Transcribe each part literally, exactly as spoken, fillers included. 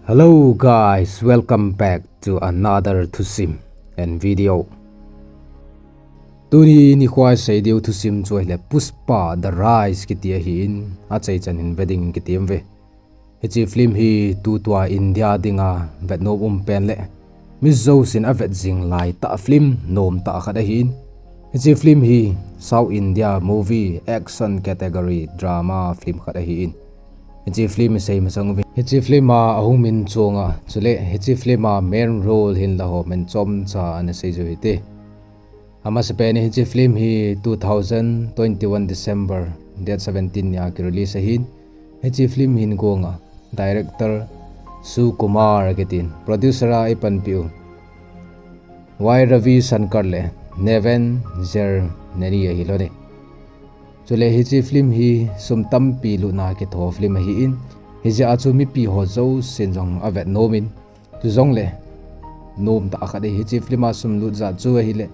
Hello guys, welcome back to another thusim and video. Tuni nikho a isei diu thusim chu ahile Pushpa The Rise kiti ahin, achaichan hin ve ding kiti uve. Hiche film hi tutua India dinga vetnom um pen le mi jousen avet jing lai tah film nom tah khat ahin. Hiche film hi South India movie action category drama film khat ahin. Hiche film isei masang uvin, hiche film a ahung min chunga, chule hiche film a main role hinla ho min chomcha ana seijiu hite. Amasapen in hiche film hi two thousand twenty-one December date seventeen nia ki release ahin. Hiche film hin gonga director Sukumar kitin, producer a eipanpiu Y Ravi Shankar le Neven Zerneni ahilou ni. Chule hiche film hi sum tampi lutna kitho film ahin, hijeh a chu mipi ho jousen jong avet nom in, chujongle nom tah khat ahi. Hiche film a sum lut jat chu ahile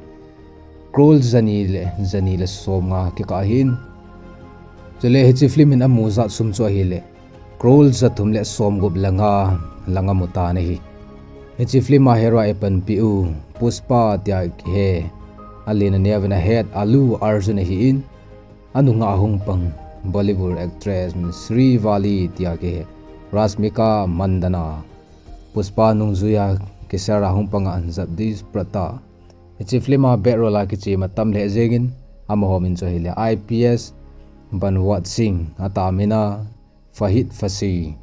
crore jani le jani le somnga kikah ahin. Chule hiche film in amu jat sum chu ahile crore jathum le somgup le nga lang amu tan ahi. Hiche film a hero a eipanpiu Pushpa tia kihe, alen aneo vin ahet Allu Arjun ahin, anunga hung pang Bollywood actress Srivalli tia kihe Rashmika Mandanna, Pushpa nungjuiya kisera hung panga Jagdish Pratap. Hiche film a back role a kichema tam lheh jengin, amaho min chu ahile I P S Banwant Singh, atahmina Fahad Faasil,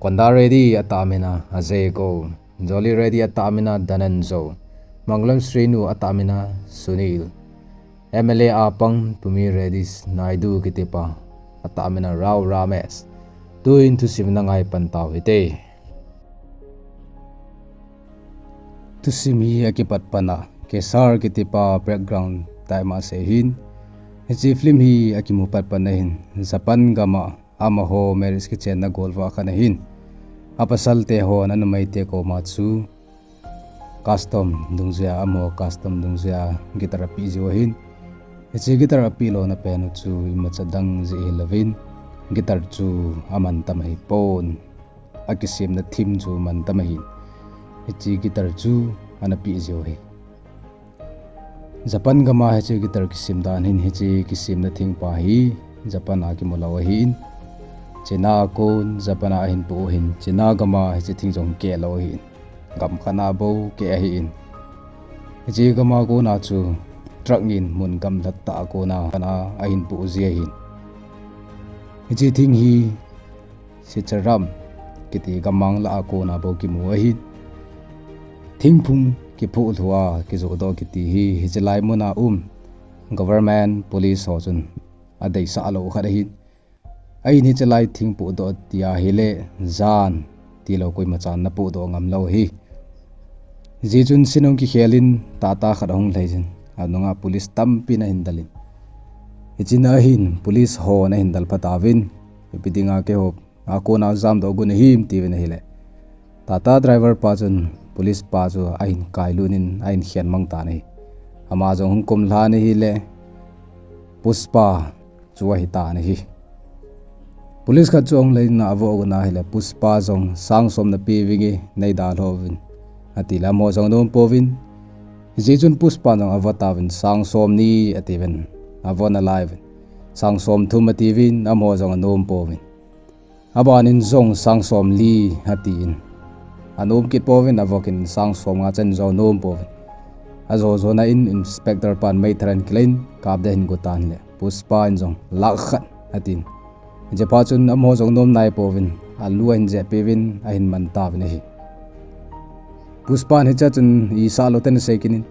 Konda Reddy, atahmina Ajay Kaul, Jolly Reddy, atahmina Dhananjay, Mangalam Srinu, atahmina Sunil, M L A a pang Tumireddy Naidu kitipa, atahmina Rao Ramesh. Tuin thusim na ngai pan tau hite. Thusim hi akipat pan a Kesar kitipa background tah ima sei hin. Hiche film hi akimu pat pan ahin, Japan gam a amaho marriage kichenna golvah khat ahin. Apasal te hon anumeite koma chu custom dungjuiya, amaho custom dungjuiya guitar apeh jiu ahin. Hiche guitar apeh lona pen u chu imacha dang jeh hilouvin, guitar chu amantam ahipon, akisemna theme chu mantam ahin, hiche guitar chu ana peh jiu ahi. Japan gam a hiche guitar kisem dan hin, hiche kisemna thingpa hi Japan a kimu lou ahin. China a kon Japan a ahin poh u ahin, China gam a hiche thing jong keh lou ahin, gam khat a bou keh ahin. Hiche gam a kon a chu truck in mun gamlhat tah a kon a ahin poh ji ahin. Hiche thing hi Sicharam kiti gammang lah a kon a bou kimu ahin. Thingphung kiphuh lhu a kijoh doh kiti hi hiche lai mun a um government police ho chun adeisah lou khat ahin. Ahin hiche lai thing pohdoh ti ahile jan tilou koima chan ana pohdoh ngam lou ahi. Hijeh chun sin ahung kikhel in tahtah khat ahung lhai jin, anunga police tampin ahin del in, hiche na hin police hon ahin del pha tauvin, ipi dinga keiho a kon a jamdoh got nahim tiuvin ahile, tahtah driver pa chun police pa chu ahin kailut in ahin khen mang tan ahi. Ama jong hung kumlhan ahile Pushpa chu ahitan ahi. Police khat chu ahung lhai in avoh got na ahile Pushpa jong sang som napeh vinge, neidalhah uvin, atile amaho jong anom pouvin. Hijeh chun Pushpa jong avoh tauvin, sang som ni atiuvin, avoh nalai uvin, sang som thum atiuvin, amaho jong anom pouvin. Abanin jong sang som li atin, anom kit pouvin, avoh kit in sang som nga chan jong anom pouvin. Ajo jona in inspector pan meithal ahin kilan, kapdoh ahin got tan le Pushpa in jong lakh khat atin. Hiche phat chun amaho jong nom nai pouvin, alu ahin jehpeh uvin ahin man tauvin ahi. Pushpa in hichea chun isah lou tah in asei kit in,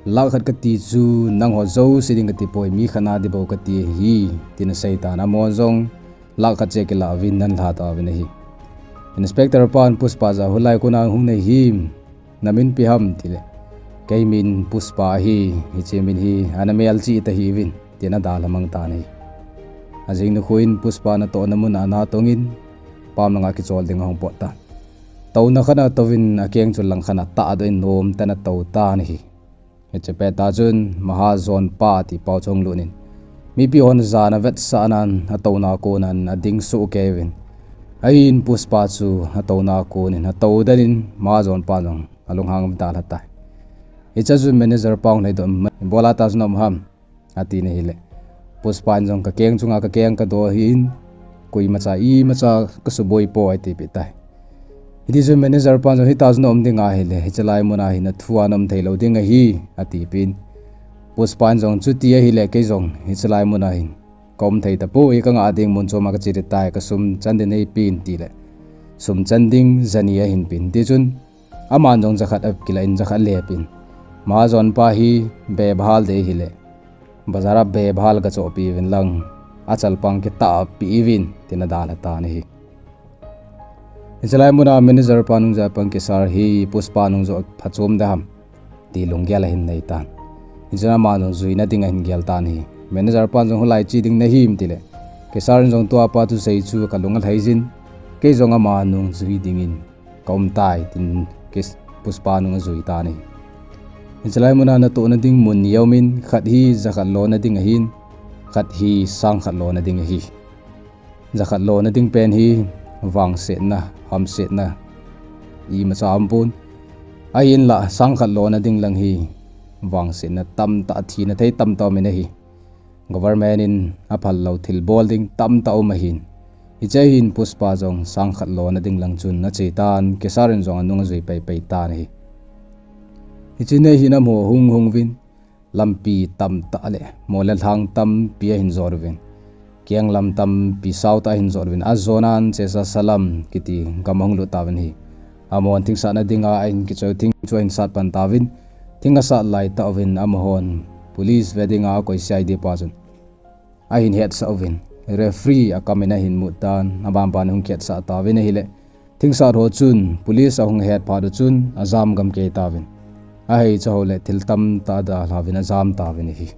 lakh khat kati chu nangho jouse ding kati poi, mi khat na ding bou kati ahi, tin asei tan, amaho jong lakh khat chu akilah uvin ana lha tauvin ahi. Inspector pan Pushpa jah a, hoilai kona hung nahim, namin ipi ham tile, kei min Pushpa ahi, hiche min hi ana melchih tahiuvin, tin adalha mang tan ahi. Ajing nikho in Pushpa natohna mun a ana tong in, pam langa kichol ding ahung pot tan, touna khat atouvin akeng chu lang khat atahdoh in nomtah in atou tan ahi. Hiche pettah chun Mahajon pa ti pa chu ahung lut in, mipi hon jan avetsah nan atouna a kon in ading soh kei uvin, Ahin Pushpa chu atouna a konin atou den in Mahajon pa jong alunghang dalha tai. Hiche a chun manager pa hung lhai doh in, "Ibola tah chu na um ham?" ati in ahile, Pushpa in jong, "Ka keng chunga ka keng ka do ahin, koimacha imacha ka suboi poi," atipeh tai. Hiti chun manager pa jong, "Hitah chu na um ding ahile, hiche lai muna hin na thu a na um thei lou ding ahi," atipeh in. Pushpa in jong, "Chuti ahile kei jong hiche lai muna hin ka um thei tapoi, ka ngah ding mun chom a ka che ding tai, ka sum chan din neipen," tile sum chan ding jani ahin pen. Tichun aman jong jakhat akilah in, jakhat alepin, "Mahajon pa hi bebhal dei hile, bazar a bebhal ga chohpeh uvin lang, achalpang kitahpeh uvin," tin adalha tan ahi. Hiche lai muna manager pa nung jui a pang Kesar hi Pushpa nung joh phachom ding ham ti lunggel ahin nei tan. Hichun ama jong juina ding ahin gel tan ahi. Manager pan jong, "Hoilai che ding nahim?" tile, Kesar in jong, "Tua pa thusei chu ka lung alhai jin, kei jong ama nung jui dingin ka um tai," tin Kes-, Pushpa nung ajui tan ahi. Hiche lai muna natohna ding mun ni aumin, khat hi jakhat lona ding ahin, khat hi sang khat lona ding ahi. Jakhat lona ding pen hi vangsetna, hamsetna imacha aumpon. Ahinla sang khat lona ding lang hi vangsetna tamtah, thina thei tamtah aumin ahi. Government in aphal lou thil bol ding tamtah um ahin. Hiche hin Pushpa jong sang khat lona ding lang chun ache tan, Kesar in jong anung ajui paipai tan ahi. Hiche nei hin amaho hung hung uvin, lampi tamtah le mol le lhang tampi ahin jot uvin, keng lam tampi saotah ahin jot uvin, ajonan Sesasalam kiti gam ahung lut tauvin ahi. Amahon thingsatna dinga ahin kichoi thing chu ahin sat pan tauvin, thing asat laitah uvin amahon police ve dinga akoi C I D pa chun ahin hetsah uvin, referee akamin ahin mut tan, abanban ahung khetsah tauvin ahile, thingsat ho chun police ahung het phat u chun ajam gamkei tauvin, ahei cha ho le thil tamtah adalha uvin ajam tauvin ahi.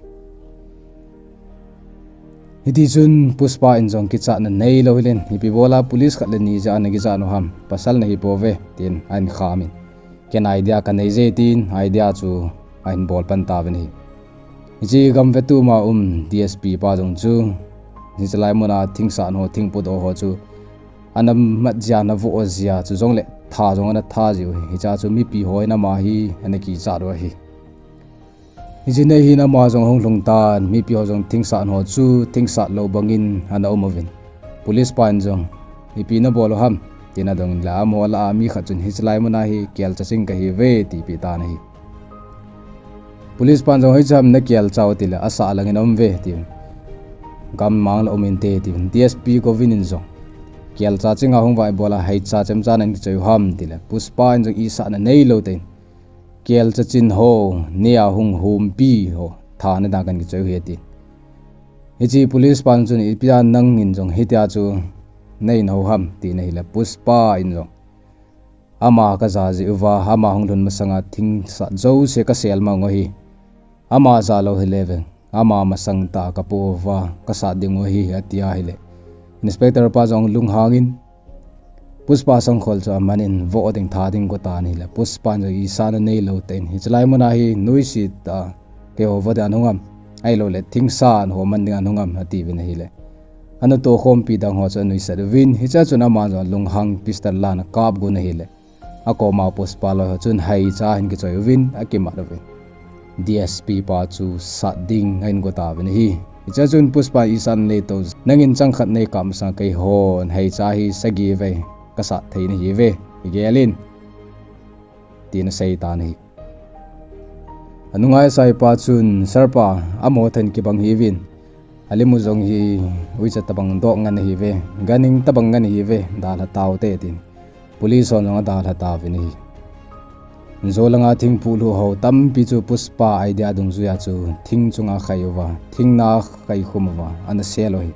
Hitichun Pushpa in jong kichatna neilou hilin, "Ipi bola police khat le ni jeh a nakichat u ham, pasal nahi pouve," tin ahin khamin, "Ken idea kanei je," tin idea chu ahin bol pan tauvin ahi. Hiche gam vetuma um D S P pa jong chu, hiche lai muna thingsat ho, thing podoh ho chu ana mat jia, ana voh jia, chujongle tha jong ana tha jiu ahi. Hiche a chu mipi hon ama hi ana kichat u ahi. Hiche nei hin ama jong ahung lhung tan, mipi ho jong thingsat ho chu thingsat lou bangin ana um uvin, police pan jong, "Ipi nabol u ham?" tin adongin, la amaho lah a mi khat chun, "Hiche lai muna hi kelcha ching kahiuve," tipeh tan ahi. Police pan jong, "Hoiche ham nakelcha u?" tile, "Asah langin aum uve," tin, "Gammang la um inte," tin, D S P Govind in jong, "Kelcha chinga hung uva ibola heicha chemcha nahin kichoi u ham?" tile, Pushpa in jong isahna neilou tah in, "Kelcha chin ho, nea hung humpi ho, thana dinga kahin kichoi u ahi," tin. Hiche police pan chun, "Ipi a nangin jong hitia chu nahin hou ham?" tin ahile, Pushpa in jong, "Ama kaja jeh uva, ama hung lhun masanga thingsat jouse kasel mang u ahi. Ama ja lou hile veng, ama masang tah kapoh uva kasat ding u ahi," ati ahile, Inspector pa jong lunghangin, Pushpa sangkhol chu amanin voh ding, tha ding ago tan ahile, Pushpa in jong isahna neilou tah in, "Hiche lai muna hi noise tah a keiho voh ding a nahung am, ahilouleh thingsat ho man ding a nahung am?" atiuvin ahile, anatoh khompi dang ho chu anuisat uvin, hiche a chun ama jong lunghang pistol lan akap gon ahile, akoma Pushpa loi ho chun heicha ahin kichoi uvin, akimat uvin, D S P pa chu sat ding ahin go tauvin ahi. Hiche a chun Pushpa in isahna neitou, "Nangin chang khat neikap masang a keihon heicha hi sagi vei kasat thei nahiuve, igel in," tin asei tan ahi. Anunga S I pa chun, "Sir pa, amaho than kibang hiuvin, alimu jong hi uicha tabang doh ngen ahiuve, ganhing tabang ngen ahiuve, dalha taute," tin police hon jong adalha tauvin ahi. Jou langa thing phuhlhuh ho tampi chu Pushpa idea dungjuia chu thing chunga akhai uva, thing na akhai khum uva, ana sel u ahi.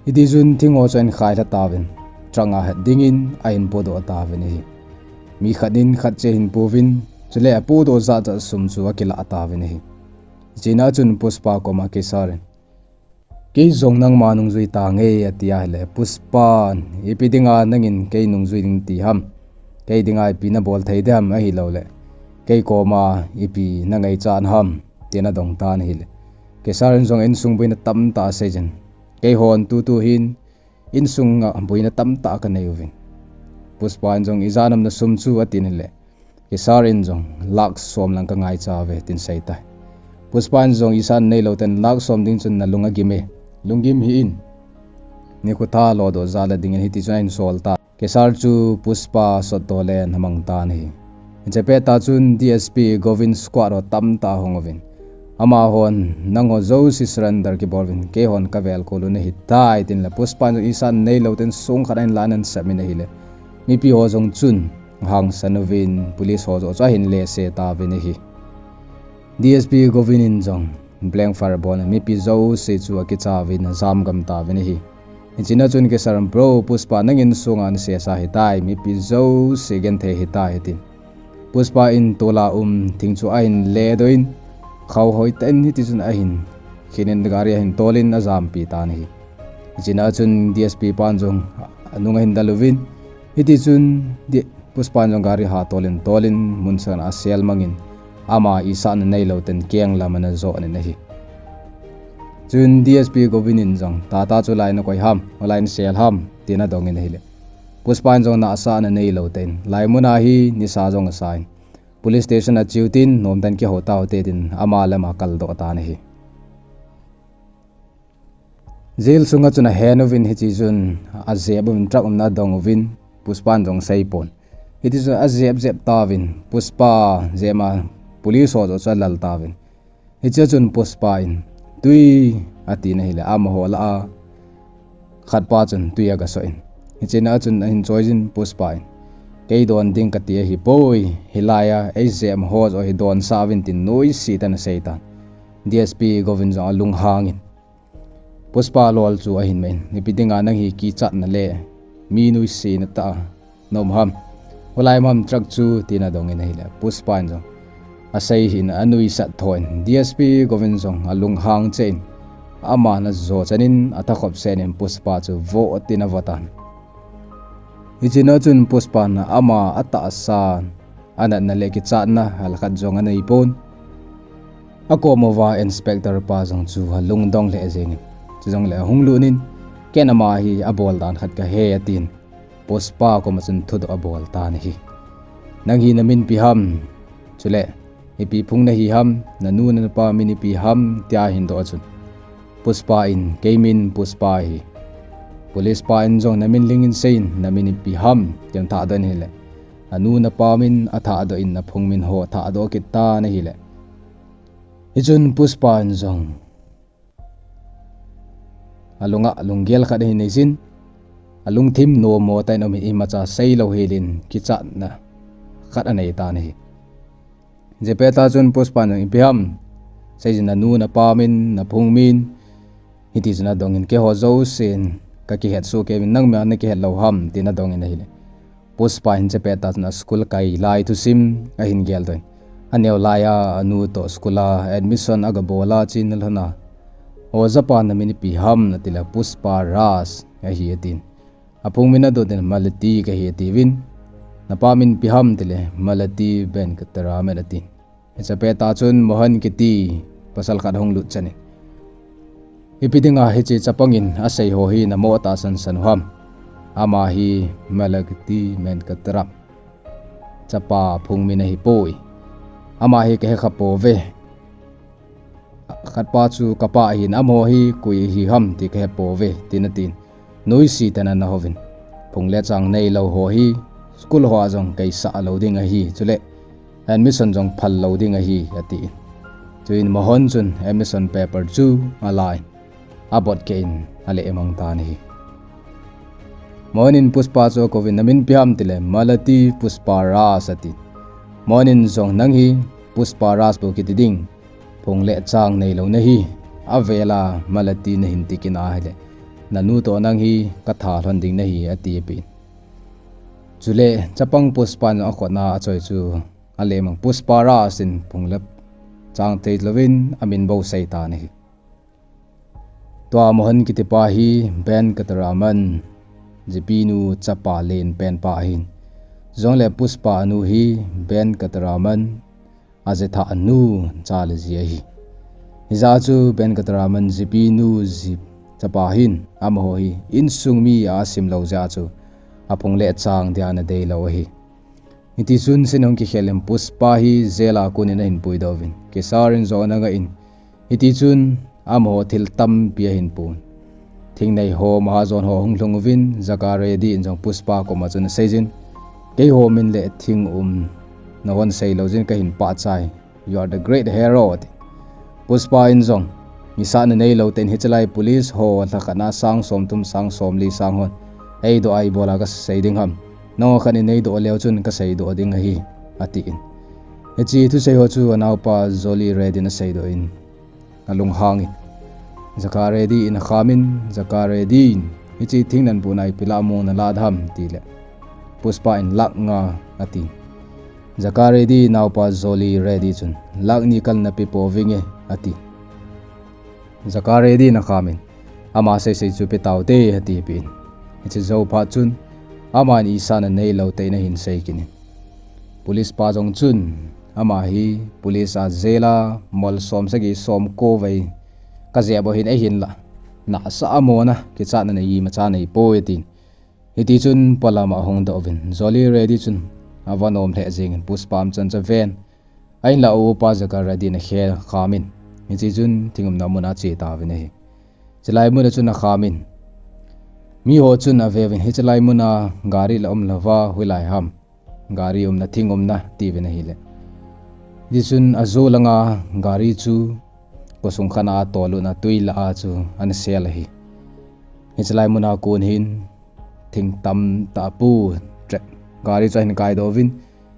Hitichun thing ho chu ahin khailha tauvin, truck a het dingin ahin podoh tauvin ahi. Mi khat in khat cheh ahin pouvin, chule apodoh jat jat sum chu akilah tauvin ahi. Hichea chun Pushpa koma Kesar in, "Kei jong nangma nungjui tange," ati ahile, Pushpa in, "Ipi dinga nangin kei nungjui ding nati ham? Kei dinga ipi nabol thei ding ham, ahilouleh kei koma ipi nangaichat ham?" tin adong tan ahile, Kesar in jong insung boina tamtah aseijin, "Keihon tutu hin Insunga boina tamtah kanei uvin. Pushpa in jong, "Ijat ham nasum chu?" atin ahile, Kesar in jong, "Lakh som lang kangaicha uve," tin asei tai. Pushpa in jong, "Ijat ham neilou tah in lakh som ding chun nalung agim e. Lunggim hih in. Nikho tha lodoh jal dingin," hiti chun ahin sol tai. Kesar chu Pushpa sotdoh le amang tan ahi. Hiche pettah chun D S P Govind squad ho tamtah ahung uvin, amahon, "Nangho jouse surrender kibol uvin, keihon kavel kol u nahitai," tin le Pushpa in jong ijat ham neilou tah in song khat ahin lan ahin sep in ahile, mipi ho jong chun ahangsan uvin, police ho joh chu ahin lese tauvin ahi. D S P Govind in jong blank fire abol in mipi jouse chu akicha uvin ajam gam tauvin ahi. Hichea chun Kesar in, "Bro, Pushpa nang insunga ana sesa ahitai, mipi jouse genthei ahitai," atin. Pushpa in tol'a um thing chu ahin ledoh in, khauhoi tah in hiti chun ahin khin in gari ahin tol in ajampi tan ahi. Hichea chun D S P pan jong anung ahin del uvin, hiti chun D-, Pushpa in jong gari ha tol in tol in mun sangin asel mang in, ama ijat ham neilou tah in keng lam ana jon in ahi. Chun D S P Govind in jong, "Tata chu hoilai nakoi ham, hoilai nasel ham?" tin adong in ahile, Pushpa in jong nasa ana neilou tah in, "Hilai mun a hi nisa jong asa in, police station a che u tin, nom tah in kihou tau hite," tin ama le ama akaldoh tan ahi. Jail sunga chun ahen uvin, hiche chun ajep uvin, truck umna adong uvin, Pushpa in jong asei pon. Hiti chun ajep jep tauvin, Pushpa jep ma police ho joh chu alal tauvin. Hichea chun Pushpa in, "Tui," atin ahile, amaho lah a khat pa chun tui agasoh in. Hichea chun ahin choi jin Pushpa in, "Kei don ding kati ahipoi, hilai a eijep ma ho joh hi donsah uvin," tin nuisat tah in asei tan. D S P Govind jong alunghang in, Pushpa lol chu ahin meh in, "Ipi dinga nang hi kichatna le mi nuisatna tah a na um ham? Hoilai ham truck chu?" tin adong in ahile, Pushpa in jong asei hih in anuisat tho in, D S P Govind jong alunghang cheh in, ama najo chan in athakhop sen in Pushpa chu vo tin avo tan. Hichea chun Pushpa in ama atahsa anatna le kichatna halkhat jong anei pon. Akom uva inspector pa jong chu alungdong lheh jeng in, chujongle ahung lut in, "Ken ama hi abol dan khat kahe," atin, Pushpa koma chun thudoh abol tan ahi. "Nang hi namin ipi ham? Chule ipi phung nahi ham? Nanu napa min ipi ham?" tia ahin doh chun, Pushpa in, "Kei min Pushpa ahi." Police pa in jong, "Namin lhingin seiyin, namin ipi ham?" tin athahdoh in ahile, "Nanu napa min athahdoh in, naphung min ho athahdoh kit tan ahile, hichun Pushpa in jong alunga lunggel khat ahin nei jin, alungthim nommo tah in um in, imacha seilou hel in kichatna khat anei tan ahi. Hiche pettah chun Pushpa in jong, "Ipi ham? Seijin nanu napa min, naphung min," hiti chun adong in, "Keiho jousen kakihet soh kei uvin, nangma nakihet lou ham?" tin adong in ahile, Pushpa in hiche pettah chun aschool kai lai thusim ahin geldoh in, aneo laiya anu toh school a admission agabol a, chena lhon a, "Oja pa namin ipi ham?" atile, "Pushpa Raj ahi," atin. "Aphung min adoh in, Malati kahi," atiuvin. "Napa min ipi ham?" atile, "Malati Venkataraman," atin. Hiche pettah chun Mohan kiti pasal khat ahung lut chan in, "Ipi dinga hiche chapang in asei ho hi namo tahsan san u ham? Ama hi Malati Venkataram chapa phung min ahipoi. Ama hi kahe khapouve. Khatpa chu kapa ahin, amaho hi koi ahi ham ti kahepouve," tin atin. "Nuisat tah in ana houvin. Phung le chang neilou ho hi school hoa jong kaisah lou ding ahi, chule admission jong phal lou ding ahi," atin. Chuin Mohan chun admission paper chu alan, abot keh in alehmang tan ahi. Mohan in Pushpa chu akouvin, "Namin ipi ham?" atile, "Malati Pushpa Raj," atin. Mohan in jong, "Nang hi Pushpa Raj bou kiti ding, phung le chang neilou nahi, avela Malati nahin ti kit ahile, nanu toh nang hi katha lhon ding nahi," atipeh in. Chule chapang Pushpa in akhut a achoi chu alehmang, Pushpa Raj in phung le chang theilouvin amin bou asei tan ahi. Tua Mohan kitipa hi Venkataraman jipinu chapa lenpen pa ahin, chujongle Pushpa anu hi Venkataraman ajitha anu chale ji ahi. Hijeh chun Venkataraman jipinu ji tapa hin amaho hi insung mi a asim lou jeh a chu aphung le chang dia ana dei lou ahi. Hiti chun scene ahung kikhel in Pushpa hi jail a kon in ahin puidoh uvin, Kesar in jong ana ngah in, hiti chun amaho thil tampi ahin pon. Thingnei ho, Mahajon ho ahung lhung uvin, Jakka Reddy in jong Pushpa koma chun aseijin, keiho min le thing um nahon seilou jeh in kahin pachat e. You are the great hero, ati. Pushpa in jong, nisahna neilou tah in hiche lai police ho lhakhat na sang somthum, sang somli, sang hon eidoh a ibola kasei ding ham. Nangho khat in neidoh leu chun kaseidoh ding ahi, atin. Hiche thusei ho chu anaopa Jolly Reddy in aseidoh in, alunghang in, Jakka Reddy in akham in, Jakka Reddy in, hiche thing nahin pon a ipi lahmang nalah ham, tile, Pushpa in lakh nga, ati. Jakka Reddy naopa Jolly Reddy chun, lakh ni kal nape pouvinge, ati. Jakka Reddy in akham in, ama seisei chu pe taute, atipeh in. Hiche jou phat chun, aman isahna neilou tah in ahin sei kit in. Police pa jong chun, ama hi police a jail a mol som sagi som ko vei kajep u ahin, ahinlah nahsah a mona kichatna nei imacha neipoi, atin. Hiti chun polam a ahung doh uvin, Jolly Reddy chun ava nom lheh jeng in Pushpa umchan chu aven, ahinlah upa Jakka Reddy in akhel kham in, hiche chun thing umna mun a ache tauvin ahi. Chulai mun a chun akham in, miho chun aveuvin, hiche lai mun a gari la umlouva, hoilai ham gari umna, thing umna, tiuvin ahile, hiti chun ajo langa gari chu khosung khat a atol lut in, twi lah a chu ana sel ahi. Hiche lai mun a kon hin thing tamtah pu, truck, gari chu ahin kaidoh uvin,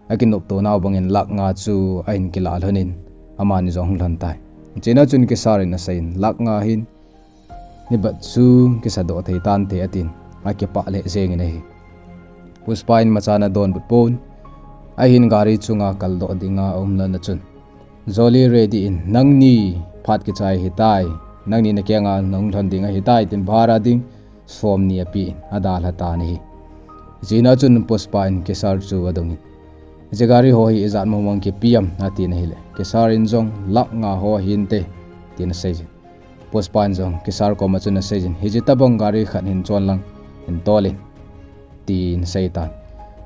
akinopto nau bangin lakh nga chu ahin kilah lhon in, amani jong ahung lhon tai. Hichea chun Kesar in asei in, lakh nga hin nibat chu kisadoh thei tante, atin, akipah lheh jeng in ahi. Pushpa in imacha ana donbut pon, ahin gari chunga kaldoh dinga aum lhon a chun, Jolly Reddy in, nangni phat kichai ahitai, nangni nakianga nahung lhon ding ahitai, tin bhara ding somni apen, adalha tan ahi. Hichea chun Pushpa in Kesar chu adong in, hiche gari ho hi ijat mong mong kipe ham, atin ahile, Kesar in jong, lakh nga ho ahinte, tin aseijin, Pushpa in jong Kesar koma chun aseijin, hiche tobang gari khat hin chon lang hin tol in, tin aseitan.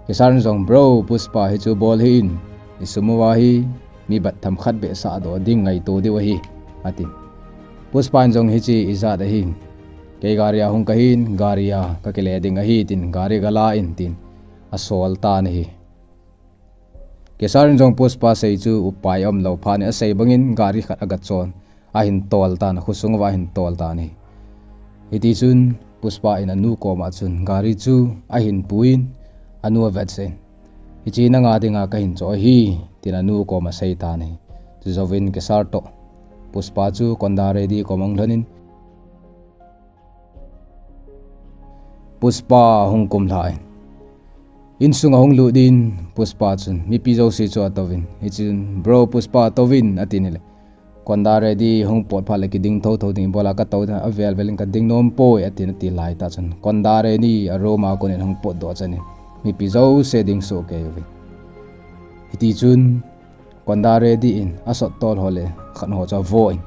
Kesar in jong, bro, Pushpa, hichu bol hih in, isum uva hi mi bat themkhat beh sahdoh ding ngaito diu ahi, atin. Pushpa in jong, hiche ijat ahi, kei gari a hung kahin, gari a kakile ding ahi, tin gari gala in, tin asol tan ahi. Kesar in jong Pushpa sei chu upai umlou phat in asei bangin gari khat agachon, ahin tol tan, khosung uva ahin tol tan ahi. Hiti chun Pushpa in anu koma chun gari chu ahin puiyin, anu avetsah in, hiche nanga dinga kahin choh ahi, tin anu koma aseitan ahi. Chujouvin Kesar toh Pushpa chu Konda Reddy koma ahung lhon in, Pushpa ahung kumlha in, insung ahung lut in, Pushpa chun mipi jouse chu atouvin, hichun, bro, Pushpa atouvin, atin ahile, Konda Reddy hung pot phat le kiding thotho ding ibola katou, avel vel in kading nompoi, atin, ati laitah chun Konda Reddy a room a kon in ahung potdoh chan in, mipi jouse ding sohkei uvin. Hiti chun Konda Reddy in asot tol ho le khat ho chu avoh in,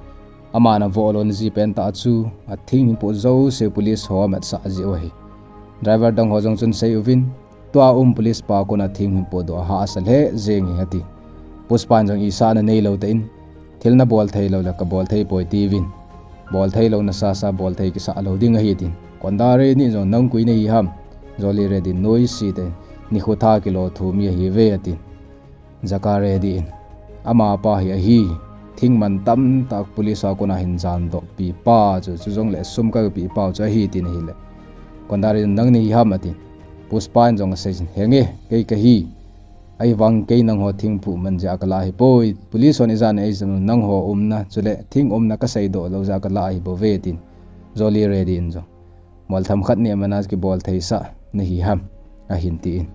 aman avoh lona jipen tah chu athing hinpo jouse police ho ametsah jeh u ahi. Driver dang ho jong chun asei uvin, tua um police pa kona thing hinpodoh ahahsa lheh jeng e, ati. Pushpa in jong, isahna neilou tah in, thil nabol theilou le kabol theipoi, tiuvin, bol theilou nasasa bol thei kisah lou ding ahi, tin. Konda Reddy in jong, nang koi nahi ham? Jolly Reddy in noise tah in, nikho tha kilo thum mi ahiuve, atin. Jakka Reddy in, amapa hi ahi, thing mantam tah police a kona hin jandoh pipa chu, chujongle sum kapeh pau chu ahi, tin ahile, Konda Reddy in, nang nahi ham, atin. Pushpa in jong aseijin, henge, kei kahi. Ahivang kei nangho thing phuh man jeh a kalah ahipoi, police hon ijat na eijam u, nangho umna chule thing umna kaseidoh lou jeh a kalah ahibouve, tin Jolly Reddy in jong, mol themkhat neh mana kibol theisah nahi ham, ahin tin.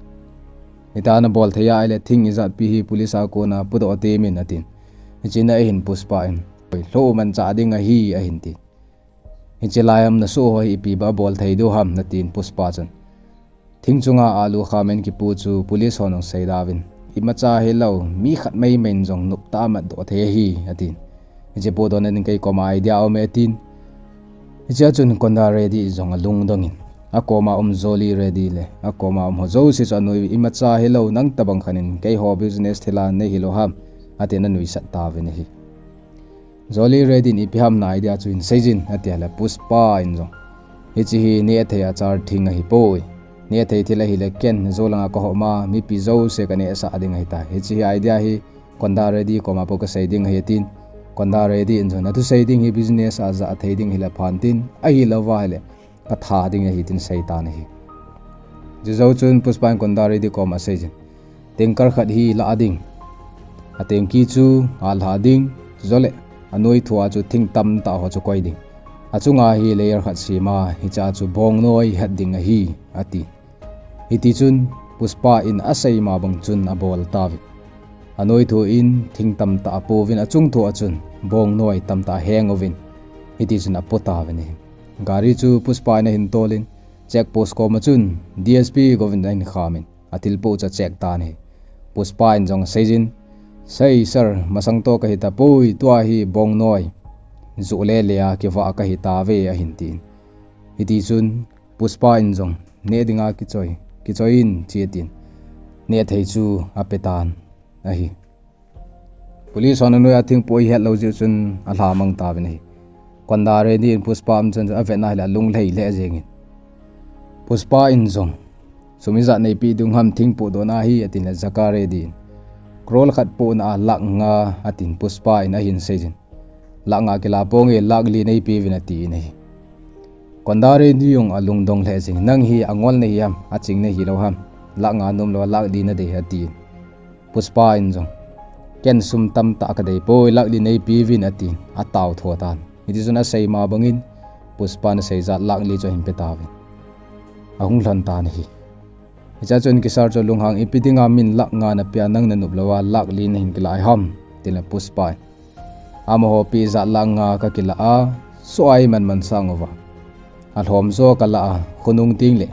Hitia nabol thei ahile thing ijatpi hi police a kona pudoh temin, atin. Hichea hin Pushpa in, lhoh manchah ding ahi, ahin tin. Hiche lai a um nasoh ho hi ipi ba bol thei diu ham, atin Pushpa chun. Thing chunga alu khamen kipu chu police hon ahung seidoh uvin, imacha hilou, mi khat maimai in jong noptah a matdoh thei ahi, atin. Hiche pudohna ding kei koma idea aume, atin. Hichea chun Konda Reddy jong alungdong in, akoma um Jolly Reddy le akoma um ho jouse chu anoi, imacha hilou, nang tabang khat in keiho business thil a nei hilou ham, atin anuisat tauvin ahi. Jolly Reddy in ipi ham na idea chu hin seijin, atia le Pushpa in jong, hiche hi nehthei a char thing ahipoi. Nehthei thil ahile ken jou langa kahom a mipi jouse kanehsah ding ahitai. Hiche hi idea hi Konda Reddy koma bou kasei ding ahi, atin. Konda Reddy in jong, nathusei ding hi business a jah thei ding ahile phan tin, ahilouva ahile katha ding ahi, tin seitan ahi. Chujou chun Pushpa in Konda Reddy koma aseijin, tanker khat hi lah ding, a tanky chu alha ding, chujou le anoi thua chu thing tamtah ho chu koi ding, achunga hi layer khat sem a hichea chu bongnoi het ding ahi, ati. Hitichun Pushpa in aseima bang chun abol tauvin, anoi thu in thing tamtah apouvin, achung thua chun bongnoi tamtah aheng uvin, hitichun apo tauvin ahi. Gari chu Pushpa in ahin tolin, check post koma chun DSP Govind ahin khamin, athilpoh chu acheck tan ahi. Pushpa in jong aseijin, Sei sir, masang toh kahitapoi, tua hi bongnoi joh lele a kivah kahitauve, ahin tin. Hitichun Pushpa in jong, neh dinga kichoi, kichoi in, atin, nehthei chu apetan ahi. Police hon anoiya thingpoh hi hetlou jeh chun alhamang tauvin ahi. Konda Reddy in Pushpa um chan chu avetna ahile alunglhai lheh jengin, Pushpa in jong, sum ijat neipeh ding ham thingpoh dohna hi, atin le Jaka Reddy in, crore khat pohna a lakh nga, atin Pushpa in ahin seijin, lakh nga kila ponge, lakh li neipeuvin, atin ahi. Konda Reddy jong alungdong lheh jengin, nang hi angol nahi ham, aching nahilou ham, lakh nga nomlou a lakh li nadei, atin. Pushpa in jong, ken sum tamtah kadeipoi, lakh li neipeuvin, atin, atao tho tan. Hitichun aseima bangin Pushpa in aseijat lakh li chu ahin pe tauvin, ahung lhon tan ahi. Hichea chun Kesar chu alunghang, ipi dinga min lakh nga napea nang nanop louva lakh li nahin kilah ham, tin le Pushpa in, amaho peh jat lakh nga kakilah a, soh a iman man sang uva, alhom jo kalah a, khonung tengle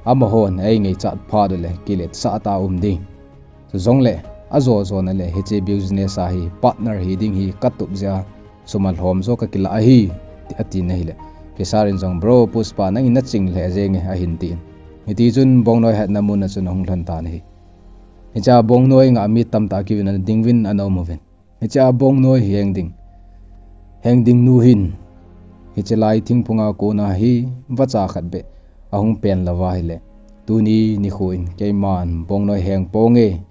amahon eingaichat phat ule kiletsah tah a um ding, chujongle ajo jona le hiche business a hi partner hiding hi katup jeh a sum alhom jo kakilah ahi, atin ahile, Kesar in jong, bro, Pushpa nangin naching lheh jenge, ahin tin. Hitichun bongnoi hetna muna chun ahung lhon tan ahi. Hichea bongnoi ngah mi tamtah kiuvin ana dinguvin ana um uvin, hichea bongnoi heng ding, heng ding nu hin, hiche lai thingphunga kona hi vacha khat beh ahung pen louva ahile, tuni nikho in keiman bongnoi heng ponge,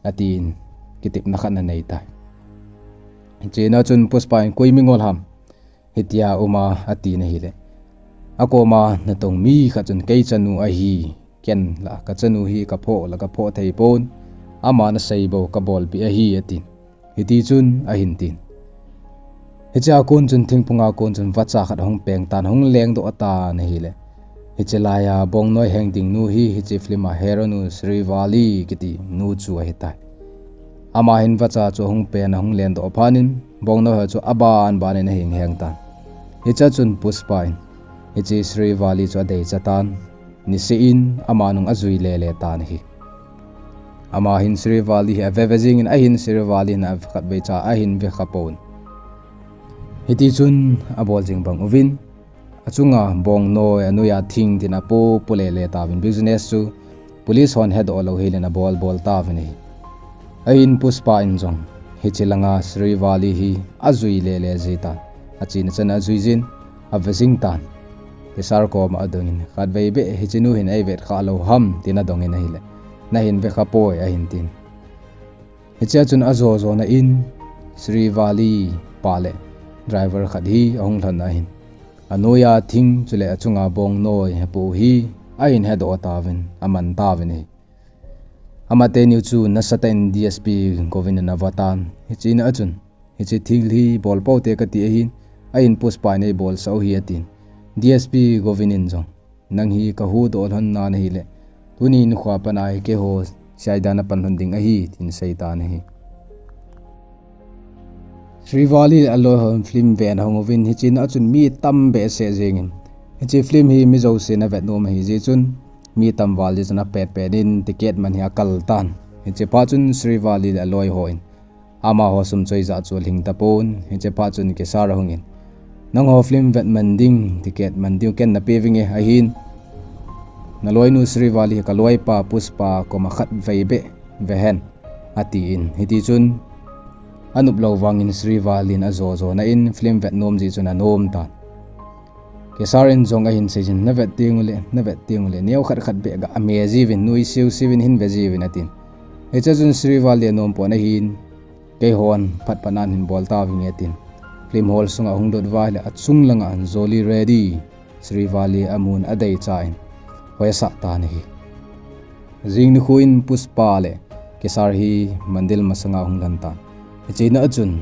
atin, kitepna khat anei tai. Hichea chun Pushpa in, koi mingol ham hitia uma, atin ahile, akoma natong mi khat chun, kei chanu ahi, ken la kachanu hi kaphoh la kaphoh theipon, aman asei bou kabolpeh ahi, atin. Hitichun ahin tin, hichea kon chun thingphunga kon chun vacha khat ahung peng tan, ahung lengdoh tan ahile, hiche laiya bongnoi heng ding nu hi hiche film a hero nu Srivalli kiti nu chu ahitai. Ama hin vacha chu ahung pen, ahung lendoh phat in bongnoi ho chu aban ban in ahing heng tan. Hichea chun Pushpa in hiche Srivalli chu adeicha tan, niseh in ama nung ajui lele tan ahi. Ama hin Srivalli hi ave ve jengin, ahin Srivalli hin khatvei cha ahin ve khapon, hitichun abol jing bang uvin, achunga bongnoi, anoiya thing tin apo po lele tauvin, business chu police hon hedoh lou hel in abol bol tauvin ahi. Ahin Pushpa in jong hiche langa Srivalli hi ajui lele ji tan, achena chana ajui jin, ave jing tan. Kesar koma adongin, khatvei beh hiche nu hin eivet kha lou ham, tin adongin ahile, nahin ve khapoi, ahin tin. Hichea chun ajo jona in Srivalli pa le driver khat hi ahung lhon ahin, anoiya thing chule achunga bongnoi apo hi ahin hedoh tauvin, aman tauvin ahi. Amateniu chu nasatah in DSP Govind in avatan, hichena chun, hiche thil hi bol poute kati ahin, ahin Pushpa in eibolsah u ahi, atin. DSP Govind in jong, nang hi kahuhdoh lhon nan ahile, tuni nikhoa pat a hi keiho C I D a napan lhon ding ahi, tin aseitan ahi. Srivalli le aloi hon film ven ahung uvin, hichena chun mi tam behseh jengin, hiche film hi mi jousen avet nom ahi jeh chun, mi tam val jeh chun apet pet in ticket man hi akal tan. Hiche phat chun Srivalli le aloi hon amaho sum choi jah chu alhing tapon, hiche phat chun Kesar ahungin, Nangho film vet man ding, ticket man ding, ken napeh vinge ahin. Naloinu Srivalli hi kaloipa Pushpa koma khatvei beh vehen, atin. Hitichun, anop lou vangin Srivalli in ajo jona in film vet nom jeh chun anom tan. Kesar in jong ahin seijin, navet ding ule, navet ding ule, neo khat khat beh ga ame jiuvin, nui siu siuvin hin ve jiuvin atin. Hichea chun Srivalli anom pon ahin, keihon phat phat nan hin bol tavinge atin. Film hall sunga ahung lut uva ahile achung langa Jolly Reddy, Srivalli amun adeicha in, hoisah tan ahi. Jing nikho in Pushpa le Kesar hi mandir masanga hung lhun tan. Hichea chun,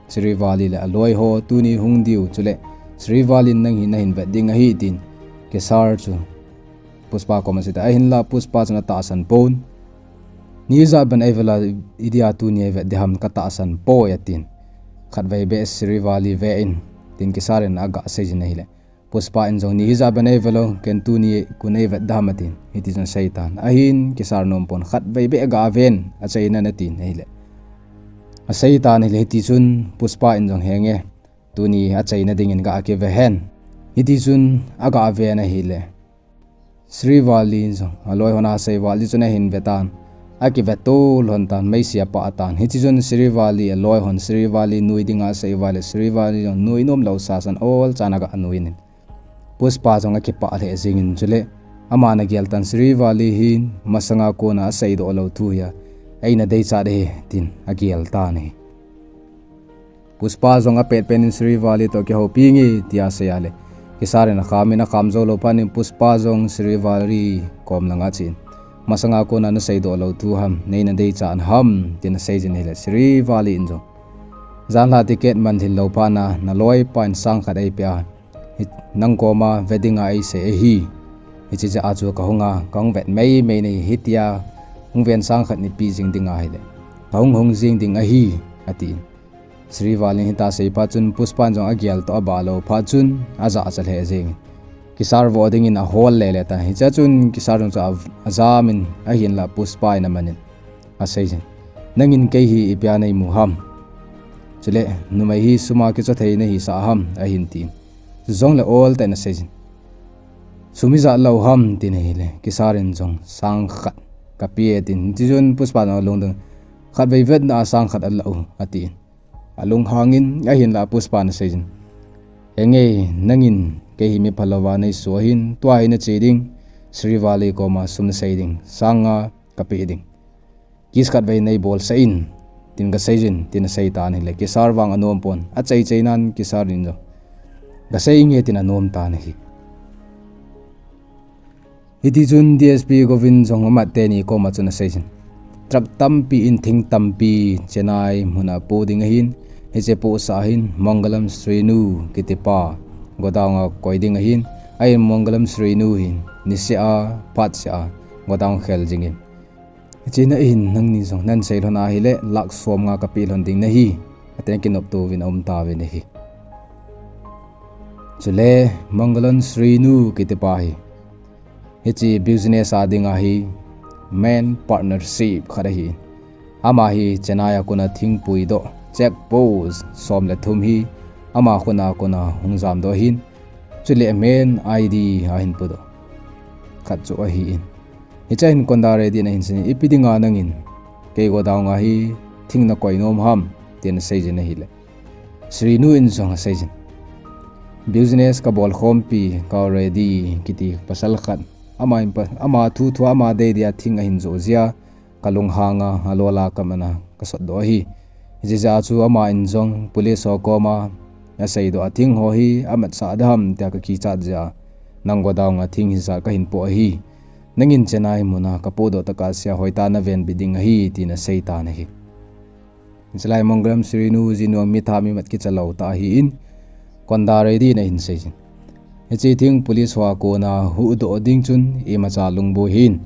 Srivalli le aloi ho tuni hung diu chule, Srivalli in nang hi nahin vet ding ahi tin, Kesar chu Pushpa koma asei tan, ahinla Pushpa chun atahsan pon. Nijat ban eive le, idia tuni eivet ding ham katahsan poi atin. Khatvei beh Srivalli ve in, tin Kesar in aga seijin ahile. Pushpa in jong nijat ban eive lou, ken tuni kun eivet ding ham atin. Hitichun asei tan. Ahin Kesar nom pon khatvei beh ga ven, achaina natin ahile. Asei tan ahile hitichun Pushpa in jong henge. Tuni achaina dingin ga kive hen. Hitichun aga ven ahile. Srivalli in jong aloi hon asei val jeh chun ahin ve tan. Akive tol lhon tan, meisi apah tan. Hitichun Srivalli aloi hon Srivalli nui dinga asei uva ahile Srivalli jong nui nom lou sasan olchan aga nui in. Pushpa jong akipah lheh jingin chule. Aman agel tan Srivalli hin masanga kona aseidoh lou thu hi a, eina deichat ahi tin agel tan ahi. Pushpa jong apet pen in Srivalli toh kihoupi nge tia asei a le. Kesar in akham in akham jou lou phat in Pushpa jong Srivalli kom langa achen. Masanga kona naseidoh lou thu ham, neina deichat ham, tin aseijin ahile Srivalli in jong. Janhi ticket man lhin lou phat na, naloipa in sang khat eipeh a. Hi, nang koma ve dinga eisei ahi. Hiche jeh a chu kahunga, kahung vet mei mei nahi hitia, hung ven sang khat neipe jing dinga ahile. Kahung hung jing ding ahi, atin. Srivalli in hitia asei phat chun Pushpa in jong agel toh abah lou phat chun ajachat lheh jengin. Kesar vo dingin ahol lele tan. Hichea chun Kesar jong chu a, ajam in ahinla Pushpa in amanin. Aseijin. Nangin kei hi ipi a neimu ham. Chule, numei hi suma kichothei nahisah ham, ahin tin. Chujongle oltah in aseijin. Sum ijat lou ham, tin ahile. Kesar in jong sang khat kape tin. Hichun Pushpa in alungdong. Khatvei vetna a sang khat alah u, atin. Alunghangin, ahinla Pushpa in aseijin. Henge, nangin kei hi mi phalou va neisoh ahin, tua hi nache ding, Srivalli koma sum nasei ding, sang nga kapeh ding. Kiss khatvei neibolsah in, tin kaseijin, tin asei tan ahile. Kesar vang anom pon, achai chai nan Kesar in jong. Kasei nge tin anom tan ahi. Hitichun D S P Govind jong amat teni koma chun aseijin. Truck tampi in thing tampi Chennai muna po ding ahin, hiche posah ahin Mangalam Srinu kitipa godown a koi ding ahin, ahin Mangalam Srinu hin niseh a phatseh a godown khel jingin. Hiche na hin nangni jong nansei lhon ahile lakh som nga kapeh lhon ding nahi. Atin kinopto uvin aum tauvin ahi. Chule Mangalam Srinu kitipa hi. Hiche business a dinga hi main partnership khat ahi. Ama hi Chennai a kona thingpui doh check post som le thum hi ama kona kona hung jamdoh ahin. Chule main I D ahin pudoh. Khat chu ahin. Hichea hin Konda Reddy in ahin seiyin, ipi dinga nangin kei godown a hi thing nakoi nom ham, tin aseijin ahile. Srinu in jong aseijin. Business kabol khompi, ka Reddy kiti pasal khat. Ama in pa, ama thu thu ama dei dia thing ahin joh jia, kalunghanga, alola kamana, kasotdoh ahi. Hijeh a chu ama in jong, police ho koma, aseidoh a thing ho hi, amatsah dam, tia kakichat jia. Nang godown a thing hijat kahin po ahi. Nangin Chennai muna kapodoh tah a sia hoitah a navenbit ding ahi, tin asei tan ahi. Hichelai Mangalam Srinu jinu a mitha mimat kicha lou tah ahin, Konda Reddy in ahin seijin. Hiche thing police ho a kona huhdoh ding chun imacha lungboi hih in.